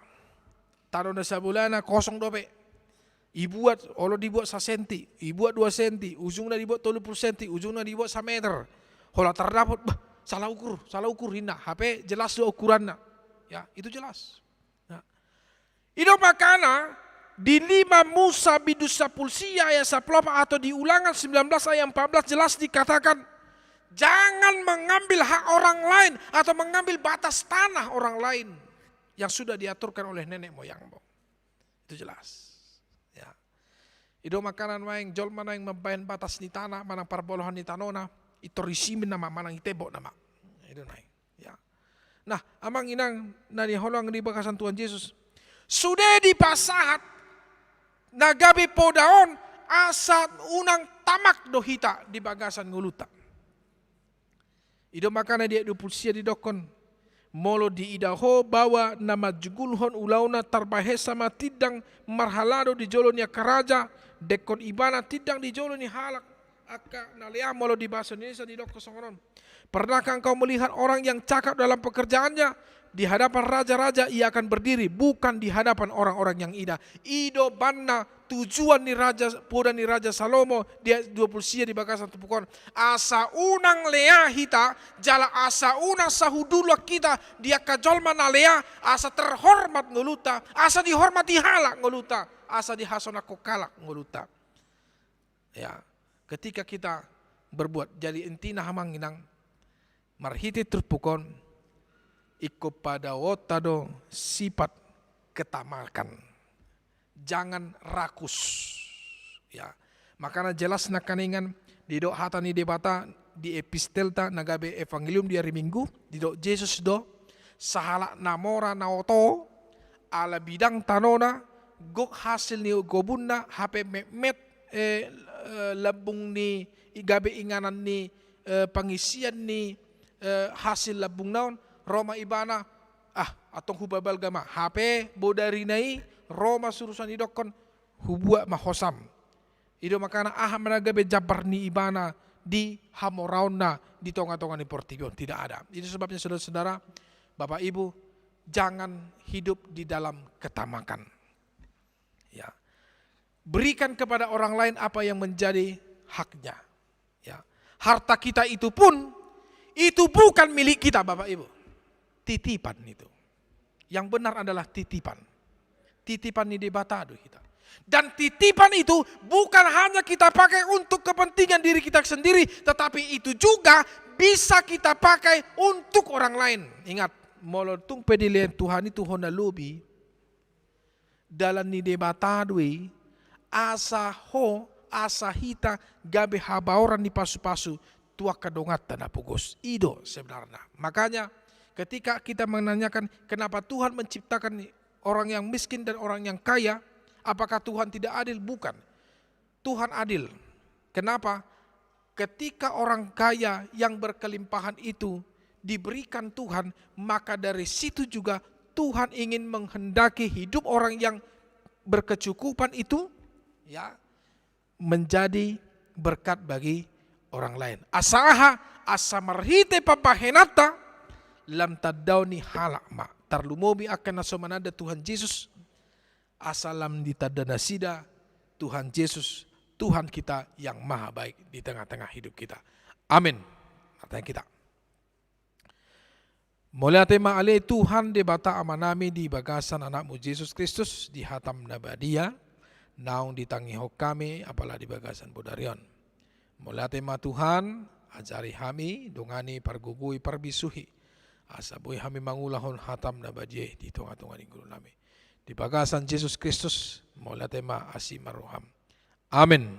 Tanona sabolana kosong dope. Ibuat, olo dibuat sasenti, ibuat dua senti, ujungna dibuat tolu pulu senti, ujungna dibuat sameter. Holan tardapot, bah, salah ukur, salah ukur, inna. Hape jelas do ukuranna. Ya, itu jelas. Nah. I do makana di lima Musa bindu sampulu sia ayat sampulu opat atau di Ulangan sembilan belas ayat empat belas jelas dikatakan, jangan mengambil hak orang lain atau mengambil batas tanah orang lain yang sudah diaturkan oleh nenek moyangmu. Itu jelas. Ya. I do makana naeng jolma naeng mambaen batas ni tanah, manang parbalohan ni tanona, itor i simin nama, manang i tembok nama. I do naeng. Ya. Nah, amang inang na hinaholongan di bagasan Tuhan Jesus. Sude dipasahat na gabe poda on asa unang tamak do hita di bagasan ngolunta. I do makana di ayat dua pulu sia didokkon, molo diida ho baoa na manjugulhon ulaonna tarbahesa ma tindang marhalado di jolo ni angka raja, dengkon ibana tindang di jolo ni halak angka na lea. Molo di bahasa Indonesia didokkon songon on. Pernahkah engkau melihat orang yang cakap dalam pekerjaannya? Di hadapan raja-raja ia akan berdiri, bukan di hadapan orang-orang yang indah. I do banna tujuan ni raja, poda ni Raja Salomo di ayat dua pulu sia di bagasan turpuk on. Asa unang lea hita, jala asa unang sahundulan hita di angka jolma na lea, asa terhormat ngolunta, asa dihormati halak ngolunta, asa dihasonangkon halak ngolunta. Ya, ketika kita berbuat. Jadi intina amang inang, marhite turpuk on, ingkon padaonta do sifat ketamakan. Jangan rakus. Ya. Makana jelas nangkaningan didok hata ni Debata di epistelta na gabe evangelium di ari Minggu, didok Jesus do, sahalak na mora na oto, ala bidang tanona, gok hasil ni kobunna, hape metmet, eh, eh, lambung ni, i gabe inganan ni, eh, pangisian ni, eh, hasil lambungna on, ro ma ibana, ah, antong hubabalga ma. Hape bodarina i, ro ma surusan idokkon, hubuat ma hosam. I do makana aha ma na gabe jambar ni ibana di hamoraonna di tonga-tonga ni portibi on, tidak ada. Itu sebabnya saudara-saudara, Bapak Ibu, jangan hidup di dalam ketamakan. Ya. Berikan kepada orang lain apa yang menjadi haknya. Ya. Harta kita itu pun, itu bukan milik kita, Bapak Ibu. Titipan itu. Yang benar adalah titipan. Titipan ni Debata do hita. Dan titipan itu bukan hanya kita pakai untuk kepentingan diri kita sendiri, tetapi itu juga bisa kita pakai untuk orang lain. Ingat, molo tung pe dilehon Tuhan i tu ho na lobi, dalan ni Debata do i, asa ho, asa hita gabe habaoran ni pasu-pasu tu angka donganta na pogos. I do sebenarna. Makanya ketika kita menanyakan kenapa Tuhan menciptakan orang yang miskin dan orang yang kaya, apakah Tuhan tidak adil? Bukan. Tuhan adil. Kenapa? Ketika orang kaya yang berkelimpahan itu diberikan Tuhan, maka dari situ juga Tuhan ingin menghendaki hidup orang yang berkecukupan itu, ya, menjadi berkat bagi orang lain. Asa aha? Asa marhite pambahenanta lam tanda ni halak ma. Tarlumobi angka na so mananda Tuhan Jesus, asa lam ditanda nasida Tuhan Jesus, Tuhan kita yang maha baik di tengah-tengah hidup kita. Amin. Martangiang hita. Mauliate ma ale Tuhan Debata Amanami di bagasan Anakmu Jesus Kristus, di hataM na badia naung ditangihon hami apala di bagasan bodari on. Mauliate ma Tuhan, ajari hami, dongani, pargogoi, parbisuhi, asa boi hami mangulahon hataM na badia i di tonga-tonga ni ngolunami. Di bagasan Jesus Kristus, mauliate ma asi ma rohaM. Amin.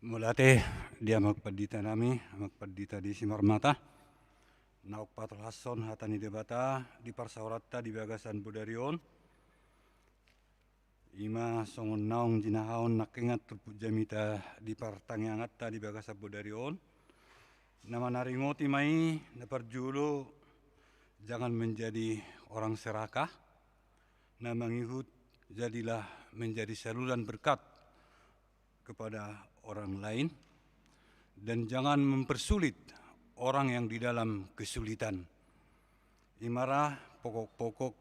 Mauliate di Amang Pandita nami, Amang Pandita di Simarmata. Naung patorhashon hata ni Debata di parsaoranta di bagasan bodari on. Ima songon naung jinahahon nangkiningan turpuk jamita di partangianganta di bagasan bodari on. Na manaringoti ma i, na parjolo, jangan menjadi orang serakah. Na mangihut, jadilah menjadi saluran berkat kepada orang lain, dan jangan mempersulit orang yang di dalam kesulitan. Ima ra pokok-pokok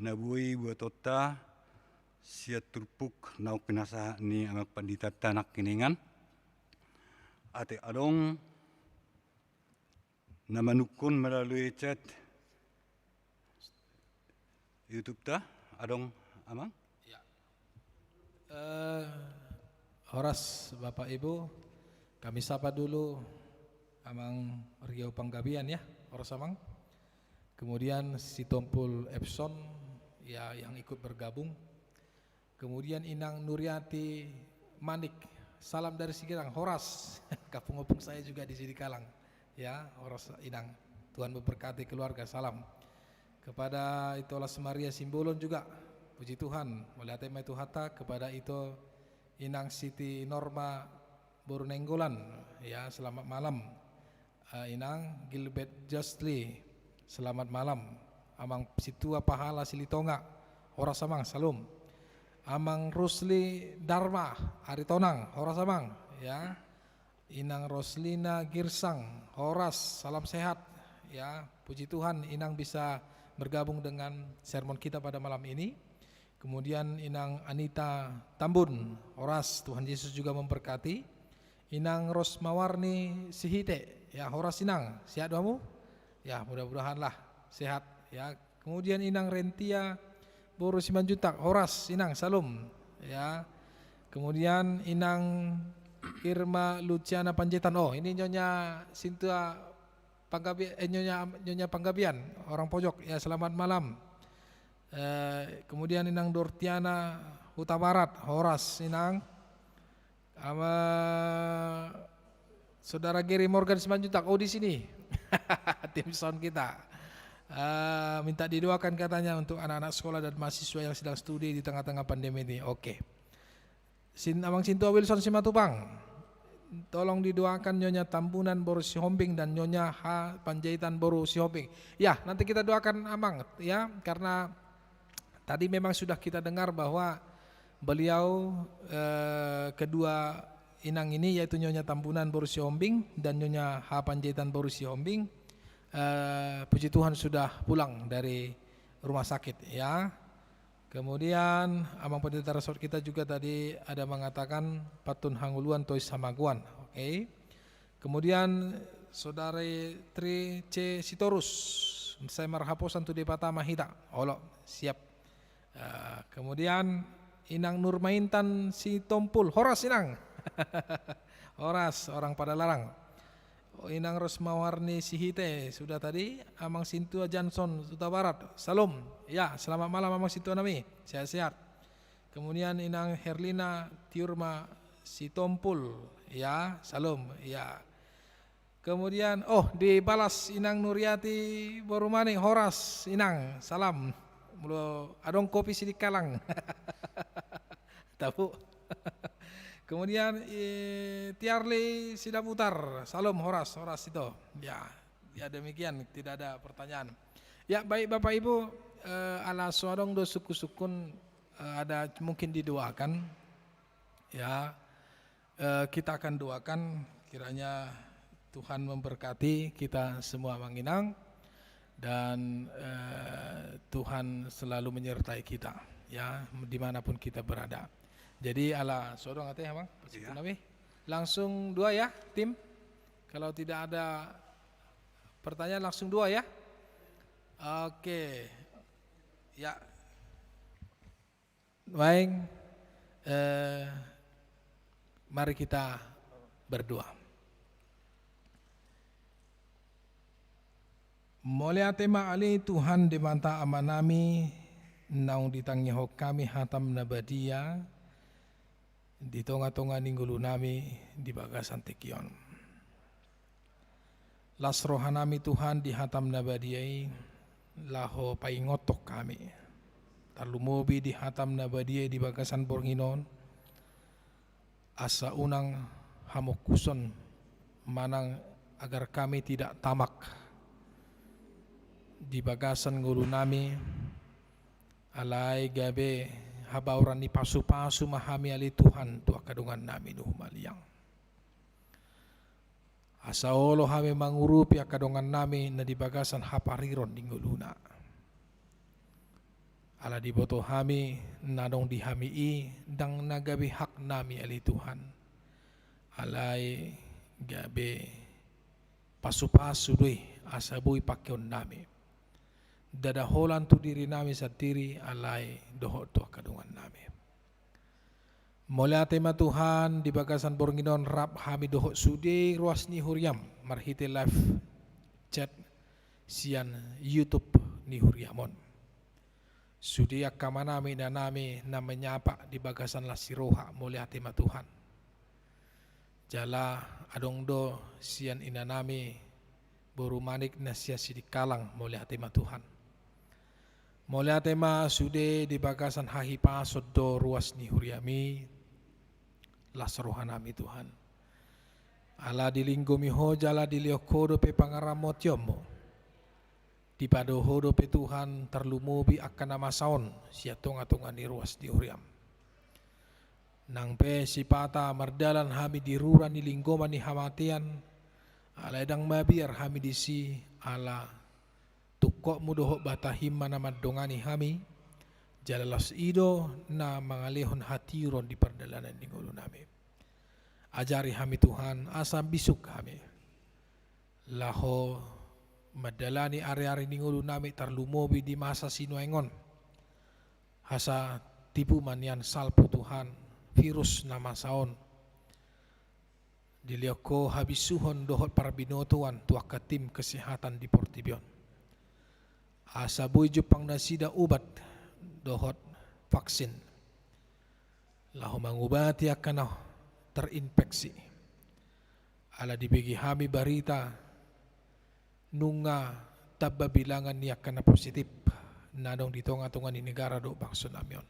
na boi buatonta sian turpuk naung pinasahat ni Amang Panditanta nangkiningan. Ate adong na manungkun melalui chat YouTube-ta, adong, Amang? Ya. Eh, horas, Bapak Ibu, kami sapa dulu Amang Rio Panggabean, ya, horas, Amang. Kemudian Sitompul Epson, ya, yang ikut bergabung. Kemudian Inang Nuriati Manik, salam dari Sidikalang, horas. Kampung-kampung saya juga di Sidikalang. Ya, horas Inang. Tuhan memberkati keluarga, salam. Kepada Ito Las Maria Simbolon juga, puji Tuhan, mauliate ma i tu Tuhanta. Kepada Ito Inang Siti Norma boru Nainggolan, ya, selamat malam. Eh, Inang Gilbert Justly, selamat malam. Amang Sintua Pahala Silitonga, horas Amang, salam. Amang Rusli Darma Aritonang, horas Amang, ya. Inang Roslina Girsang, horas, salam sehat, ya. Puji Tuhan, Inang bisa bergabung dengan sermon kita pada malam ini. Kemudian Inang Anita Tambun, horas, Tuhan Yesus juga memberkati. Inang Rosmawarni Sihite, ya, horas Inang, sehat do hamu? Ya, mudah-mudahanlah sehat, ya. Kemudian Inang Rentia boru Simanjuntak, horas Inang, salam, ya. Kemudian Inang Irma Luciana Panjaitan, oh, ini Nyonya Sintua Panggabe-, eh, Nyonya, Nyonya Panggabean, orang Pojok, ya, selamat malam. Eh, kemudian Inang Dortiana Hutabarat, horas Inang. Ama Saudara Gary Morgan Simanjuntak, oh, di sini. Tim sound kita. Eh, minta didoakan katanya untuk anak-anak sekolah dan mahasiswa yang sedang studi di tengah-tengah pandemi ini. Oke. Sin-, Amang Sintua Wilson Simatupang, tolong didoakan Nyonya Tambunan boru Sihombing dan Nyonya H Panjaitan boru Sihombing. Ya, nanti kita doakan Amang, ya, karena tadi memang sudah kita dengar bahwa beliau, eh, kedua inang ini, yaitu Nyonya Tambunan boru Sihombing dan Nyonya H Panjaitan boru Sihombing, eh, puji Tuhan, sudah pulang dari rumah sakit, ya. Kemudian, Amang Pendeta Resort kita juga tadi ada mengatakan Patun Hangoluan, Tois Hamagoan. Oke. Kemudian, Saudari Tri C Sitorus, sai marhaposan tu Debata ma hita. Olo, siap. Eh, kemudian, Inang Nurmaintan Sitompul, horas Inang. Horas, orang Padalarang. Oh, Inang Rosmawarni Sihite, sudah tadi. Amang Sintua Janson, Hutabarat, salam. Ya, selamat malam Amang Sintua nami, sehat-sehat. Kemudian Inang Herlina Tiurma Sitompul, ya, salam, ya. Kemudian, oh, dibalas Inang Nuriati Borumanik, horas Inang, salam. Molo adong kopi Sidikalang. Tabu. Kemudian, eh, Tiarli Sidaputar, salam, horas, horas ito. Ya, ya demikian, tidak ada pertanyaan. Ya, baik Bapak Ibu, eh, ala so adong do sungkun-sungkun, eh, ada mungkin didoakan. Ya, eh, kita akan doakan kiranya Tuhan memberkati kita semua Amang Inang dan, eh, Tuhan selalu menyertai kita, ya, dimanapun kita berada. Jadi ala so adong ate Amang, iya. Langsung dua ya, tim. Kalau tidak ada pertanyaan langsung dua ya. Oke. Ya. Baik, eh, mari kita berdoa. Mauliate ma ale Tuhan Debata Amanami, naung ditangihon hami hatam na badia di tonga-tonga ni ngolunami di bagasan tingki on. Las rohanami Tuhan di hatam na badia i, laho paingothon hami. Tarlumobi di hatam na badia i di bagasan borngin on, asa unang hamongkuson manang agar kami tidak tamak di bagasan ngolunami, alai gabe habaoran ni pasu-pasu ma hami ale Tuhan tu angka dongannami na humaliang. Asa olo hami mangurupi angka dongannami na di bagasan hapariron di ngoluna. Ala diboto hami na adong di hami i ndang na gabe haknami ale Tuhan. Alai gabe pasu-pasu do i asa boi pakeonnami. Ndada holan tu dirinami sandiri alai dohot tu angka dongannami. Mauliate ma Tuhan, di bagasan borngin on rap hami dohot sude ruas ni huriam marhite live chat sian YouTube ni huriam on. Sude angka amanami inanami na menyapa di bagasan las ni roha, mauliate ma Tuhan. Jala adong do sian inanami boru Manik na sian Sidikalang, mauliate ma Tuhan. Mauliate ma sude di bagasan hahipason do ruas ni huriami, las rohanami Tuhan. Ala dilinggomi ho jala dilehon ho dope pangaramotionmu. Dipado ho dope Tuhan tarlumobi angka na masa on sian tonga-tonga ni ruas ni huriam. Nang pe sipata mardalan hami di rura ni linggoman ni hamatean, alai ndang mabiar hami disi ala tungkotmu dohot batahim ma na mandongani hami, jala laos i do na mangalehon hatiuron di pardalanan ni ngolunami. Ajari hami Tuhan, asa bisuk hami. Laho mandalani ari-ari ni ngolunami tarlumobi di masa sinuaeng on. Asa tibu ma nian salpu Tuhan, virus na masa on. Dilehon ho habisuhon dohot parbinotoan tu angka tim kesehatan di portibi on. Asa boi jumpang nasida ubat dohot vaksin. Laho mangubati angka na terinfeksi. Ala dibege hami barita nunga tamba bilangan ni angka na positif na adong di tonga-tonga ni negara dohot bangso nami on.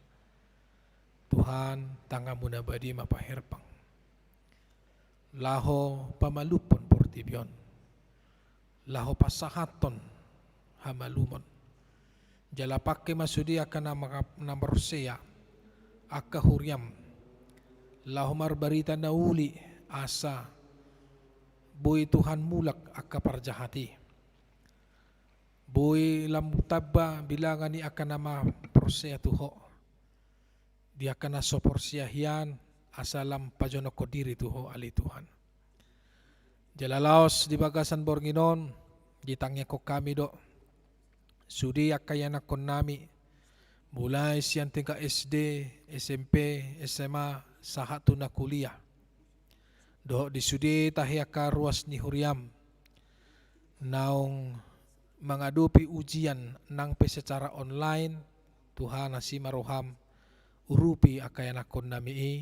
Tuhan, tanganmu na badia ma paherpang. Laho pamalumhon portibi on. Laho pasahathon hamalumon. Jala pangke ma sude angka na manga-, na porsea, angka huriam. Laho marbarita na uli asa boi Tuhan mulak angka parjahat i. Boi lam tamba bilangan ni angka na ma porsea tu Ho. Di angka na so porsea hian, asa lam pajonokhon diri tu Ho ale Tuhan. Jala laos di bagasan borngin on, ditangiangkon hami do. Sude angka ianakhon nami, Mulai sian tingkat S D, S M P, S M A, sahat tu na kuliah. Dohot di sude tahe angka ruas ni huriaM, naung mangadopi ujian nang pe secara online, Tuhan, asi ma rohaM, urupi angka ianakkonnami i,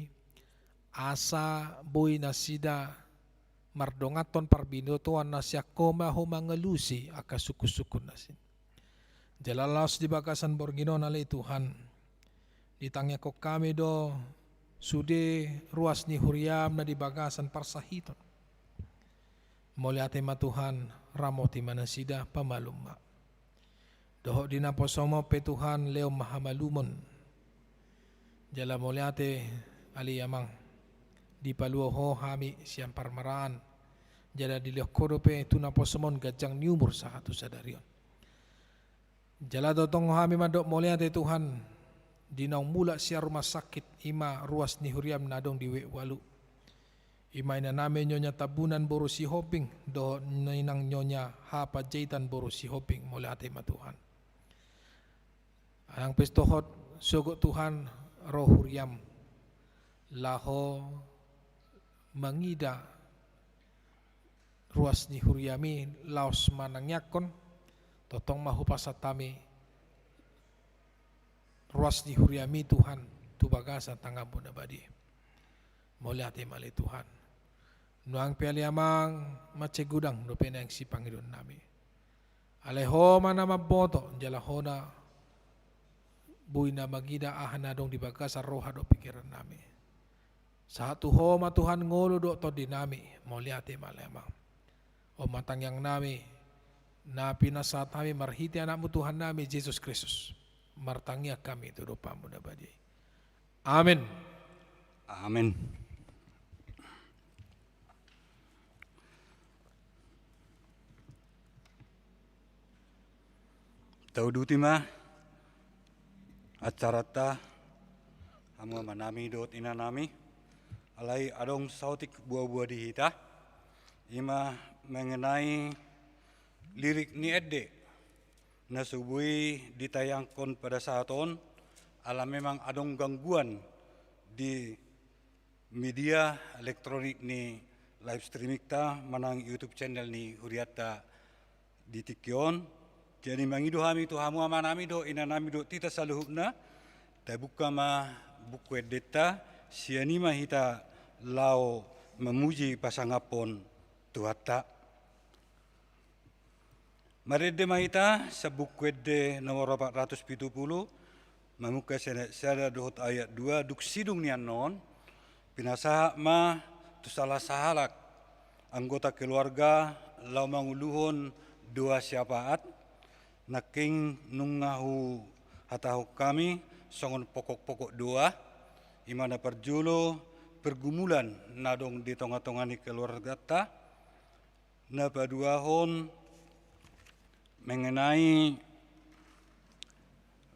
asa boi nasida mardonganhon parbinotoan na sian Ho ma Ho mangalusi angka sungkunsungkun nasida. Jala laos di bagasan borngin on ale Tuhan, ditangiangkon hami do sude ruas ni huriaM na di bagasan parsahiton. Mauliate ma Tuhan, ramoti ma nasida, pamalum ma. Dohot di naposoM on pe Tuhan, lehon ma hamalumon. Jala mauliate ale Amang, dipalua Ho hami sian parmaraan, jala dilehon Ho dope tu naposoM on ganjang ni umur sahat tu sadari on. Jala tongtong hami mandok mauliate Tuhan, di naung mulak sian rumah sakit, i ma ruas ni huriaM na adong di W walu. I ma inanami Nyonya Tambunan boru Sihombing, dohot inang Nyonya H Panjaitan boru Sihombing, mauliate ma Tuhan. Nang pe dohot sogot Tuhan ro huriaM, laho mangida ruas ni huriaM i laos manangiangkon, tongtong ma hupasahat hami ruas ni huriaM i Tuhan, tu bagasan tanganMu na badia. Mauliate ma ale Tuhan. Nuaeng pe ale Amang, mansai godang dope naeng sipangidoannami. Alai Ho ma na mamboto, jala Ho na boi na mangida aha na adong di bagasan roha dohot pingkirannami. Sahat tu Ho ma Tuhan ngolu dohot tondinami, mauliate ma ale Amang. On ma tangiangnami, na pinasahat hami marhite AnakMu Tuhannami Jesus Kristus. Martangiang hami tu adopanMu na badia i. Amen. Amen. Tauduti ma acaranta, hamu amanami dohot inanami. Alai adong saotik buabua di hita, i ma mengenai lirik ni ende na so boi ditayangkon pada saat on, ala memang adong gangguan di media elektronik ni live streamingta manang YouTube channel ni hurianta di tingki on. Jadi mangido hami tu hamu amanami dohot inanami dohot hita saluhutna, tabuka ma buku endenta, sian i ma hita laho mamuji pasangaphon Tuhanta. Marende ma hita sian Buku Ende nomor opat ratus pitu pulu, mamungka sian ayat sada dohot ayat dua, dung sidung ni annon, pinasahat ma tu salah sahalak anggota keluarga laho manguluhon doa syafaat, nangkin nunga huhatahon hami songon pokok-pokok doa, i ma na parjolo pergumulan na adong di tonga-tonga ni keluarganta, na paduahon mengenai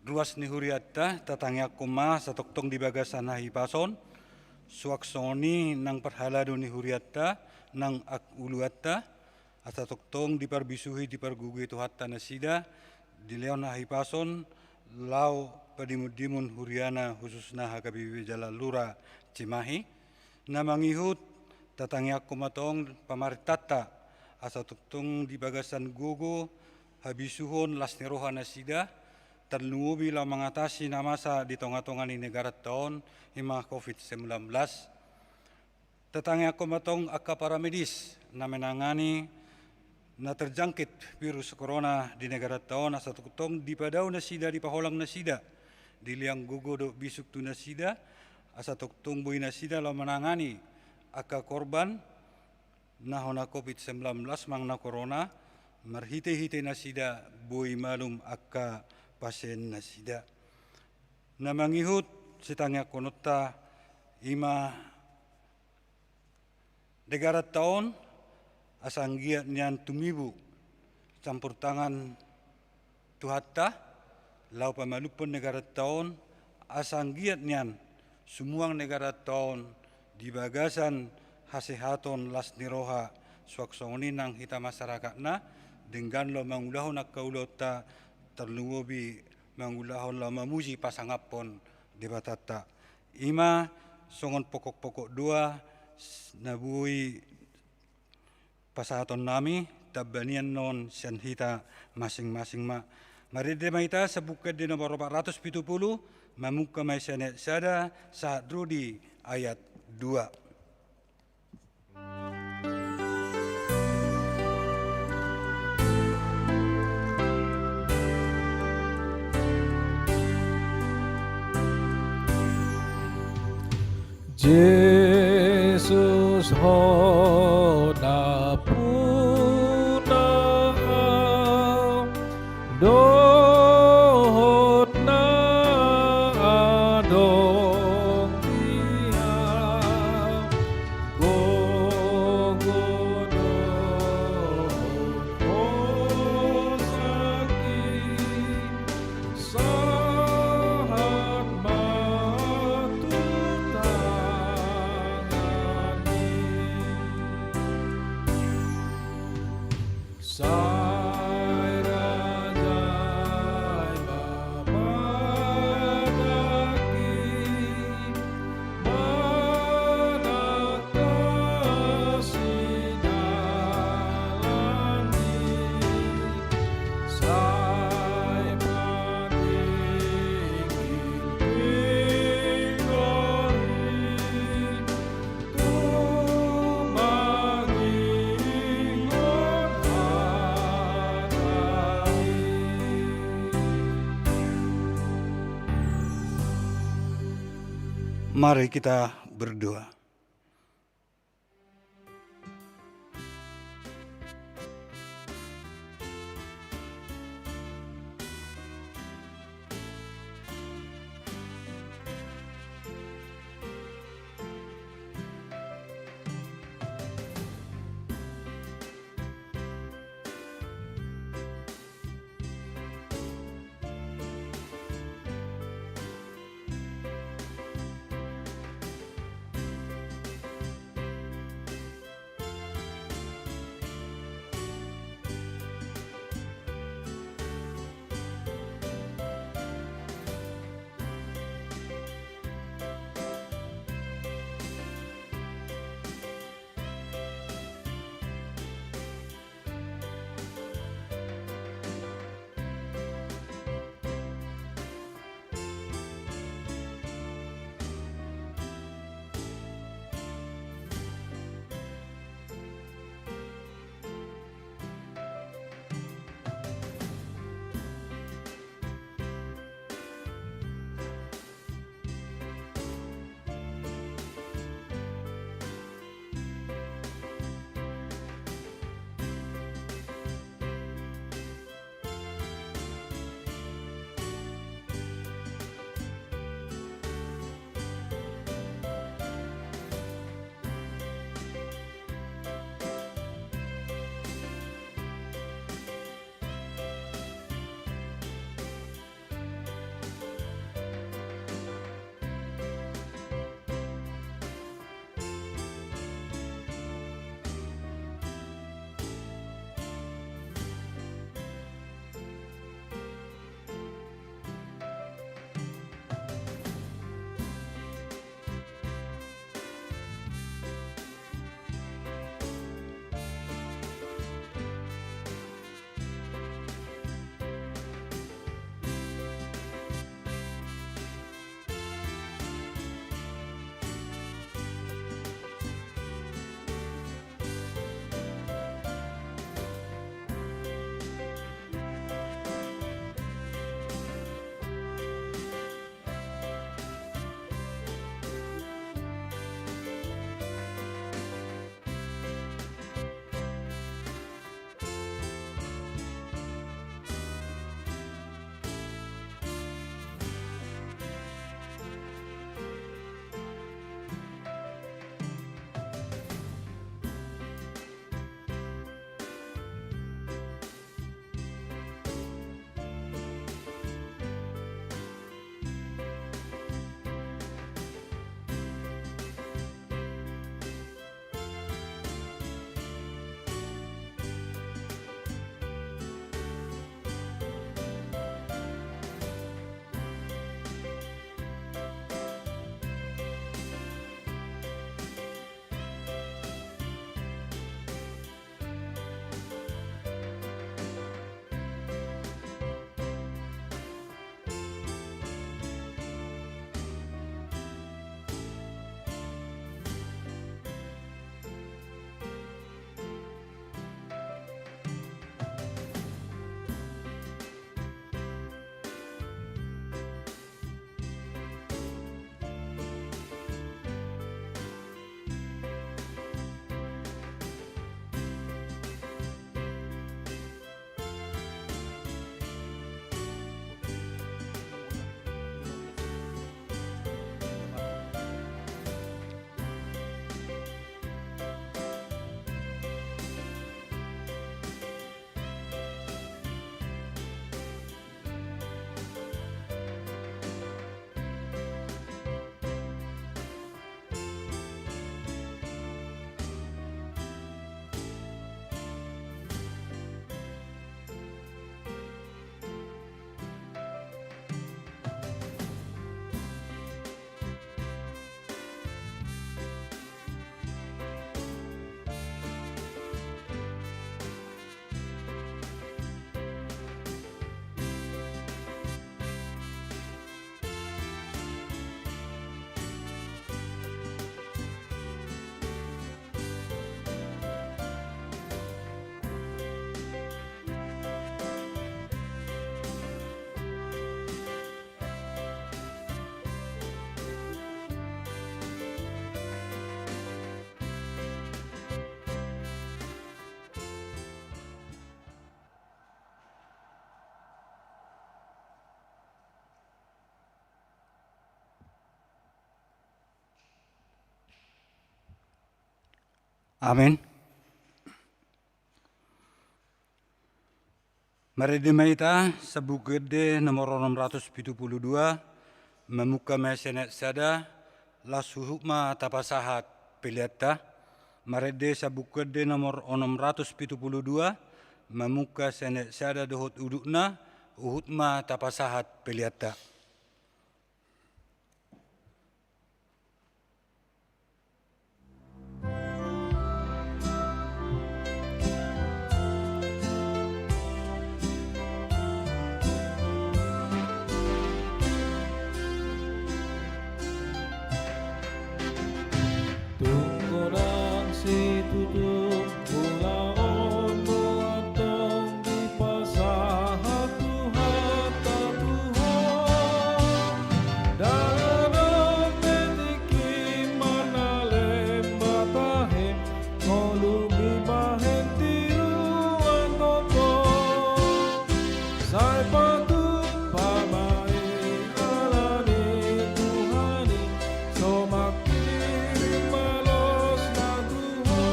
ruas ni hurianta, tatangiangkon ma asa tongtong di bagasan hahipason, suang songon i nang parhalado ni hurianta, nang angka uluanta, asa tongtong diparbisuhi, dipargogoi Tuhanta nasida, dilehon hahipason, laho padimun-dimun huriana khususna H K B P P Jalan Lura Cimahi. Na mangihut, tatangiangkon ma tong pamarentanta, asa tongtong di bagasan gogo, habisuhon, las ni roha nasida, tarlumobi laho mangatasi na masa di tonga-tonga ni negaranta on, i ma covid sembilan belas. Tatangiangkon ma tong angka paramedis na menangani na terjangkit virus corona di negaranta on, asa tongtong dipadao nasida, dipaholang nasida, di liang gogo dohot bisuk tu nasida, asa tongtong boi nasida laho manangani angka korban na hona covid sembilan belas manang na corona, marhite-hite nasida boi malum angka pasien nasida. Na mangihut sitangiangkononta, i ma negaranta on, asa anggiat nian tumibu campur tangan Tuhanta, laho pamalumhon negaranta on, asa anggiat nian sumuang negaranta on di bagasan hasehaton, las ni roha, suang songon i nang hita masyarakatna, denggan laho mangulahon angka ulaonta, tarlumobi mangulahon laho mamuji pasangaphon Debatanta. I ma songon pokok-pokok dua s-, na boi pasahaton nami, tamba nian non sian hita masing-masing ma. Marende ma hita Psalmen di nomor opat ratus pitu pulu, mamungka ma i sian ayat sada sahat ro di ayat dua. Jesus, ho nampuna au, dohot na adong di au, gogo dohot hosak i, sahat ma tu tangan i. Sai rajai ma manangki, manang tasi dalan i, sai patingkingkon i, tumangingon hata i. Mari kita berdoa. Amen. Marende ma hita, Sambungkuende nomor onom ratus pitu pulu dua, mamungka ma sian ayat sada, las huhut ma tapasahat peleanta. Marende Sambungkuende nomor onom ratus pitu pulu dua, mamungka sian ayat sada dohot udutna, huhut ma tapasahat peleanta. Tung godang situtu ulaon do antong dipasahat Tuhanta tu ho. Ndang adong be tingki manalem batahe, ngolu dibahen tiruan toto. Sai patut ma i alani Tuhan i, so mangkirim balosna tu ho.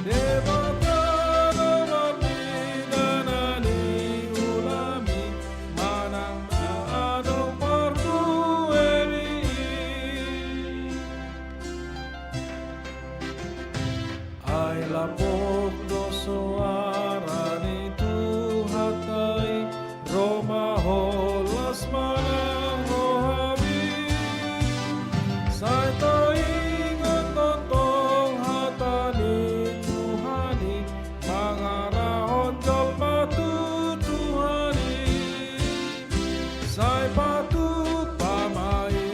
Debata do marnida na niulam i, manang na adong pardueon i. Ai lambok do soara ni Tuhanta i, ro ma holas manang rohami. Sai taingot tongtong hata ni Tuhan i, mangarahon jolma tu Tuhan i. Sai patut ma i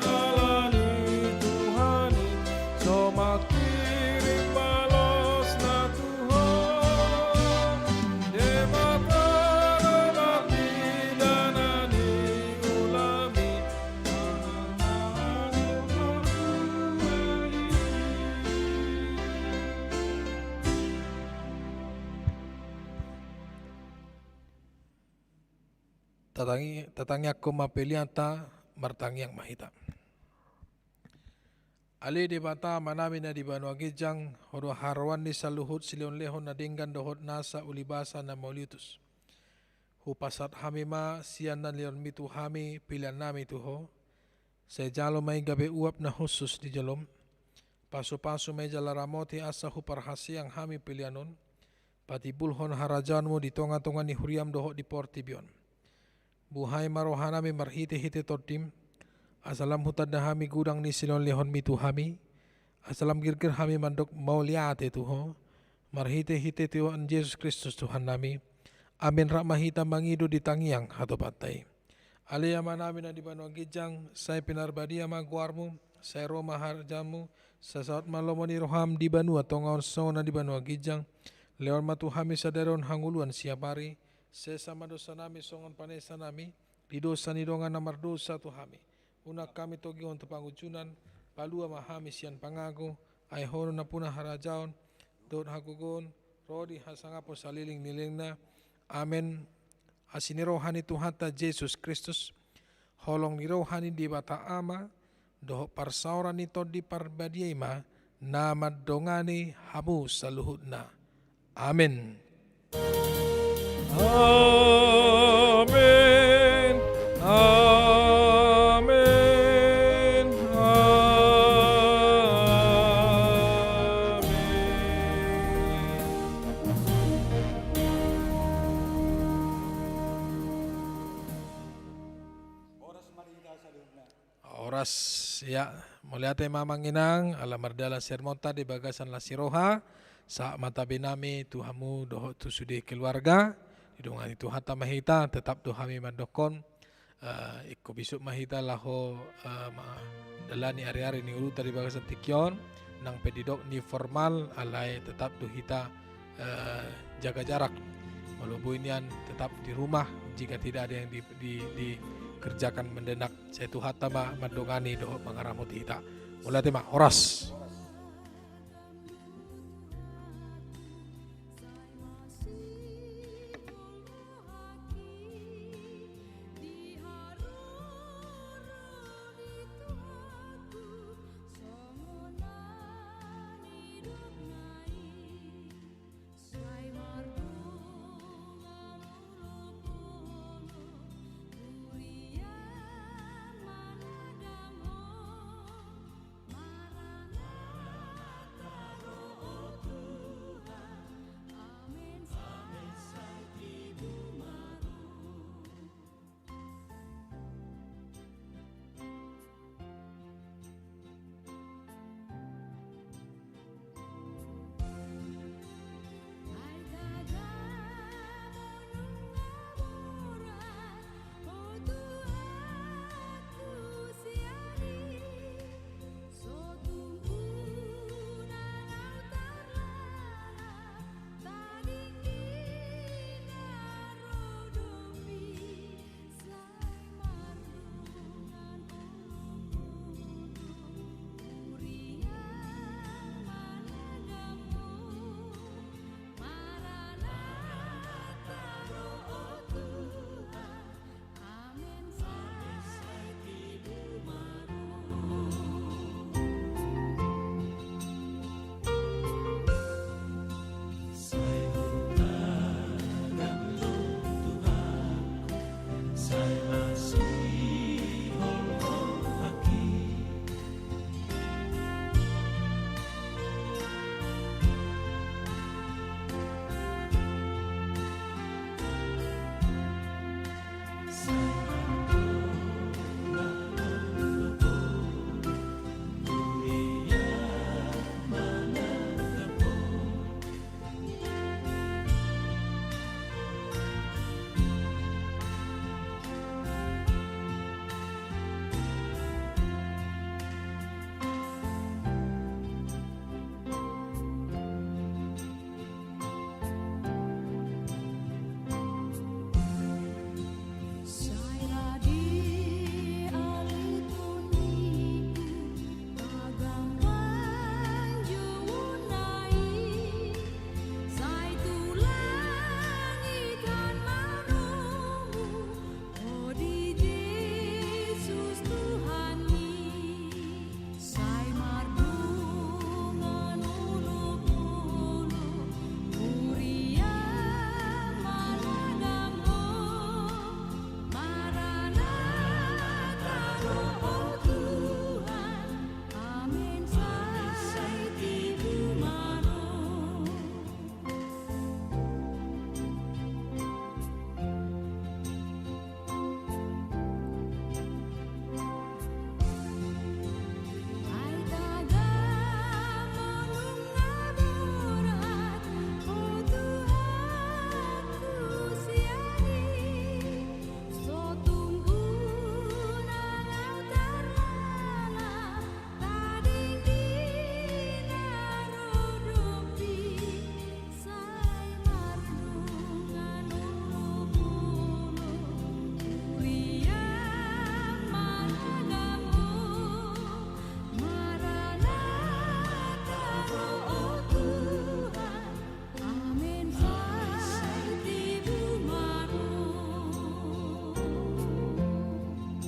alani Tuhan i, so mangkirim balosna tu ho. Debata do marnida na niulam i. Tatangi-, tatangiangkon ma peleanta, martangiang ma hita. Ale Debata Amanami na di banua ginjang, Ho do haroan ni saluhut silehonlehon na denggan dohot nasa ulibasa na mauliutus. Hupasahat hami ma sian na nilehonMi tu hami peleannami tu Ho. Sai jalo ma i gabe uap na hushus di jolom. Pasupasu ma i jala ramoti asa huparhaseang hami pelean on, patimbulhon harajaonMu di tongatonga ni huriaM dohot di portibi on. Buhai ma rohanami marhitehite TondiM, asa lam hutanda hami godang ni silehonlehonMi tu hami, asa lam girgir hami mandok mauliate tu Ho, marhitehite Tuhan Jesus Kristus Tuhannami. Amen. Rap ma hita mangido di tangiang hatopanta i. Ale Amanami na di banua ginjang, sai pinarbadia ma goarMu, sai ro ma harajaonMu, sai saut ma lomo ni rohaM di banua tonga on songon na di banua ginjang. Lehon ma tu hami sadari on hangoluan siapari, sesa ma dosanami songon panesanami di dosa ni dongan na mardosa tu hami. Unang hami togihon tu pangunjunan, palua ma hami sian pangago, ai Ho do nampuna harajaon, dohot hagogoon, ro di hasangapon saleleng ni lelengna. Amen. Asi ni roha ni Tuhanta Jesus Kristus, holong ni roha ni Debata Ama, dohot parsaoran ni Tondi Parbadia i ma na mandongani hamu saluhutna. Amen. Amen. Amen. Amen. Horas, ya, mauliate ma amang inang, ala mardalan sermonta di bagasan las ni roha, sahat ma tabenami tu hamu dohot tu sude keluarga, didongani Tuhanta ma hita, tetap do hami mandokkon, eh, ingkon bisuk ma hita laho, eh, ma-, dalani ari-ari ni ngolunta di bagasan tingki on, nang pe didok new normal, alai tetap do hita eh, jaga jarak. Molo boi nian tetap di rumah, jika tidak ada yang di, di, dikerjakan mendadak, sai Tuhanta ma mandongani dohot mangaramoti hita. Mauliate ma, horas.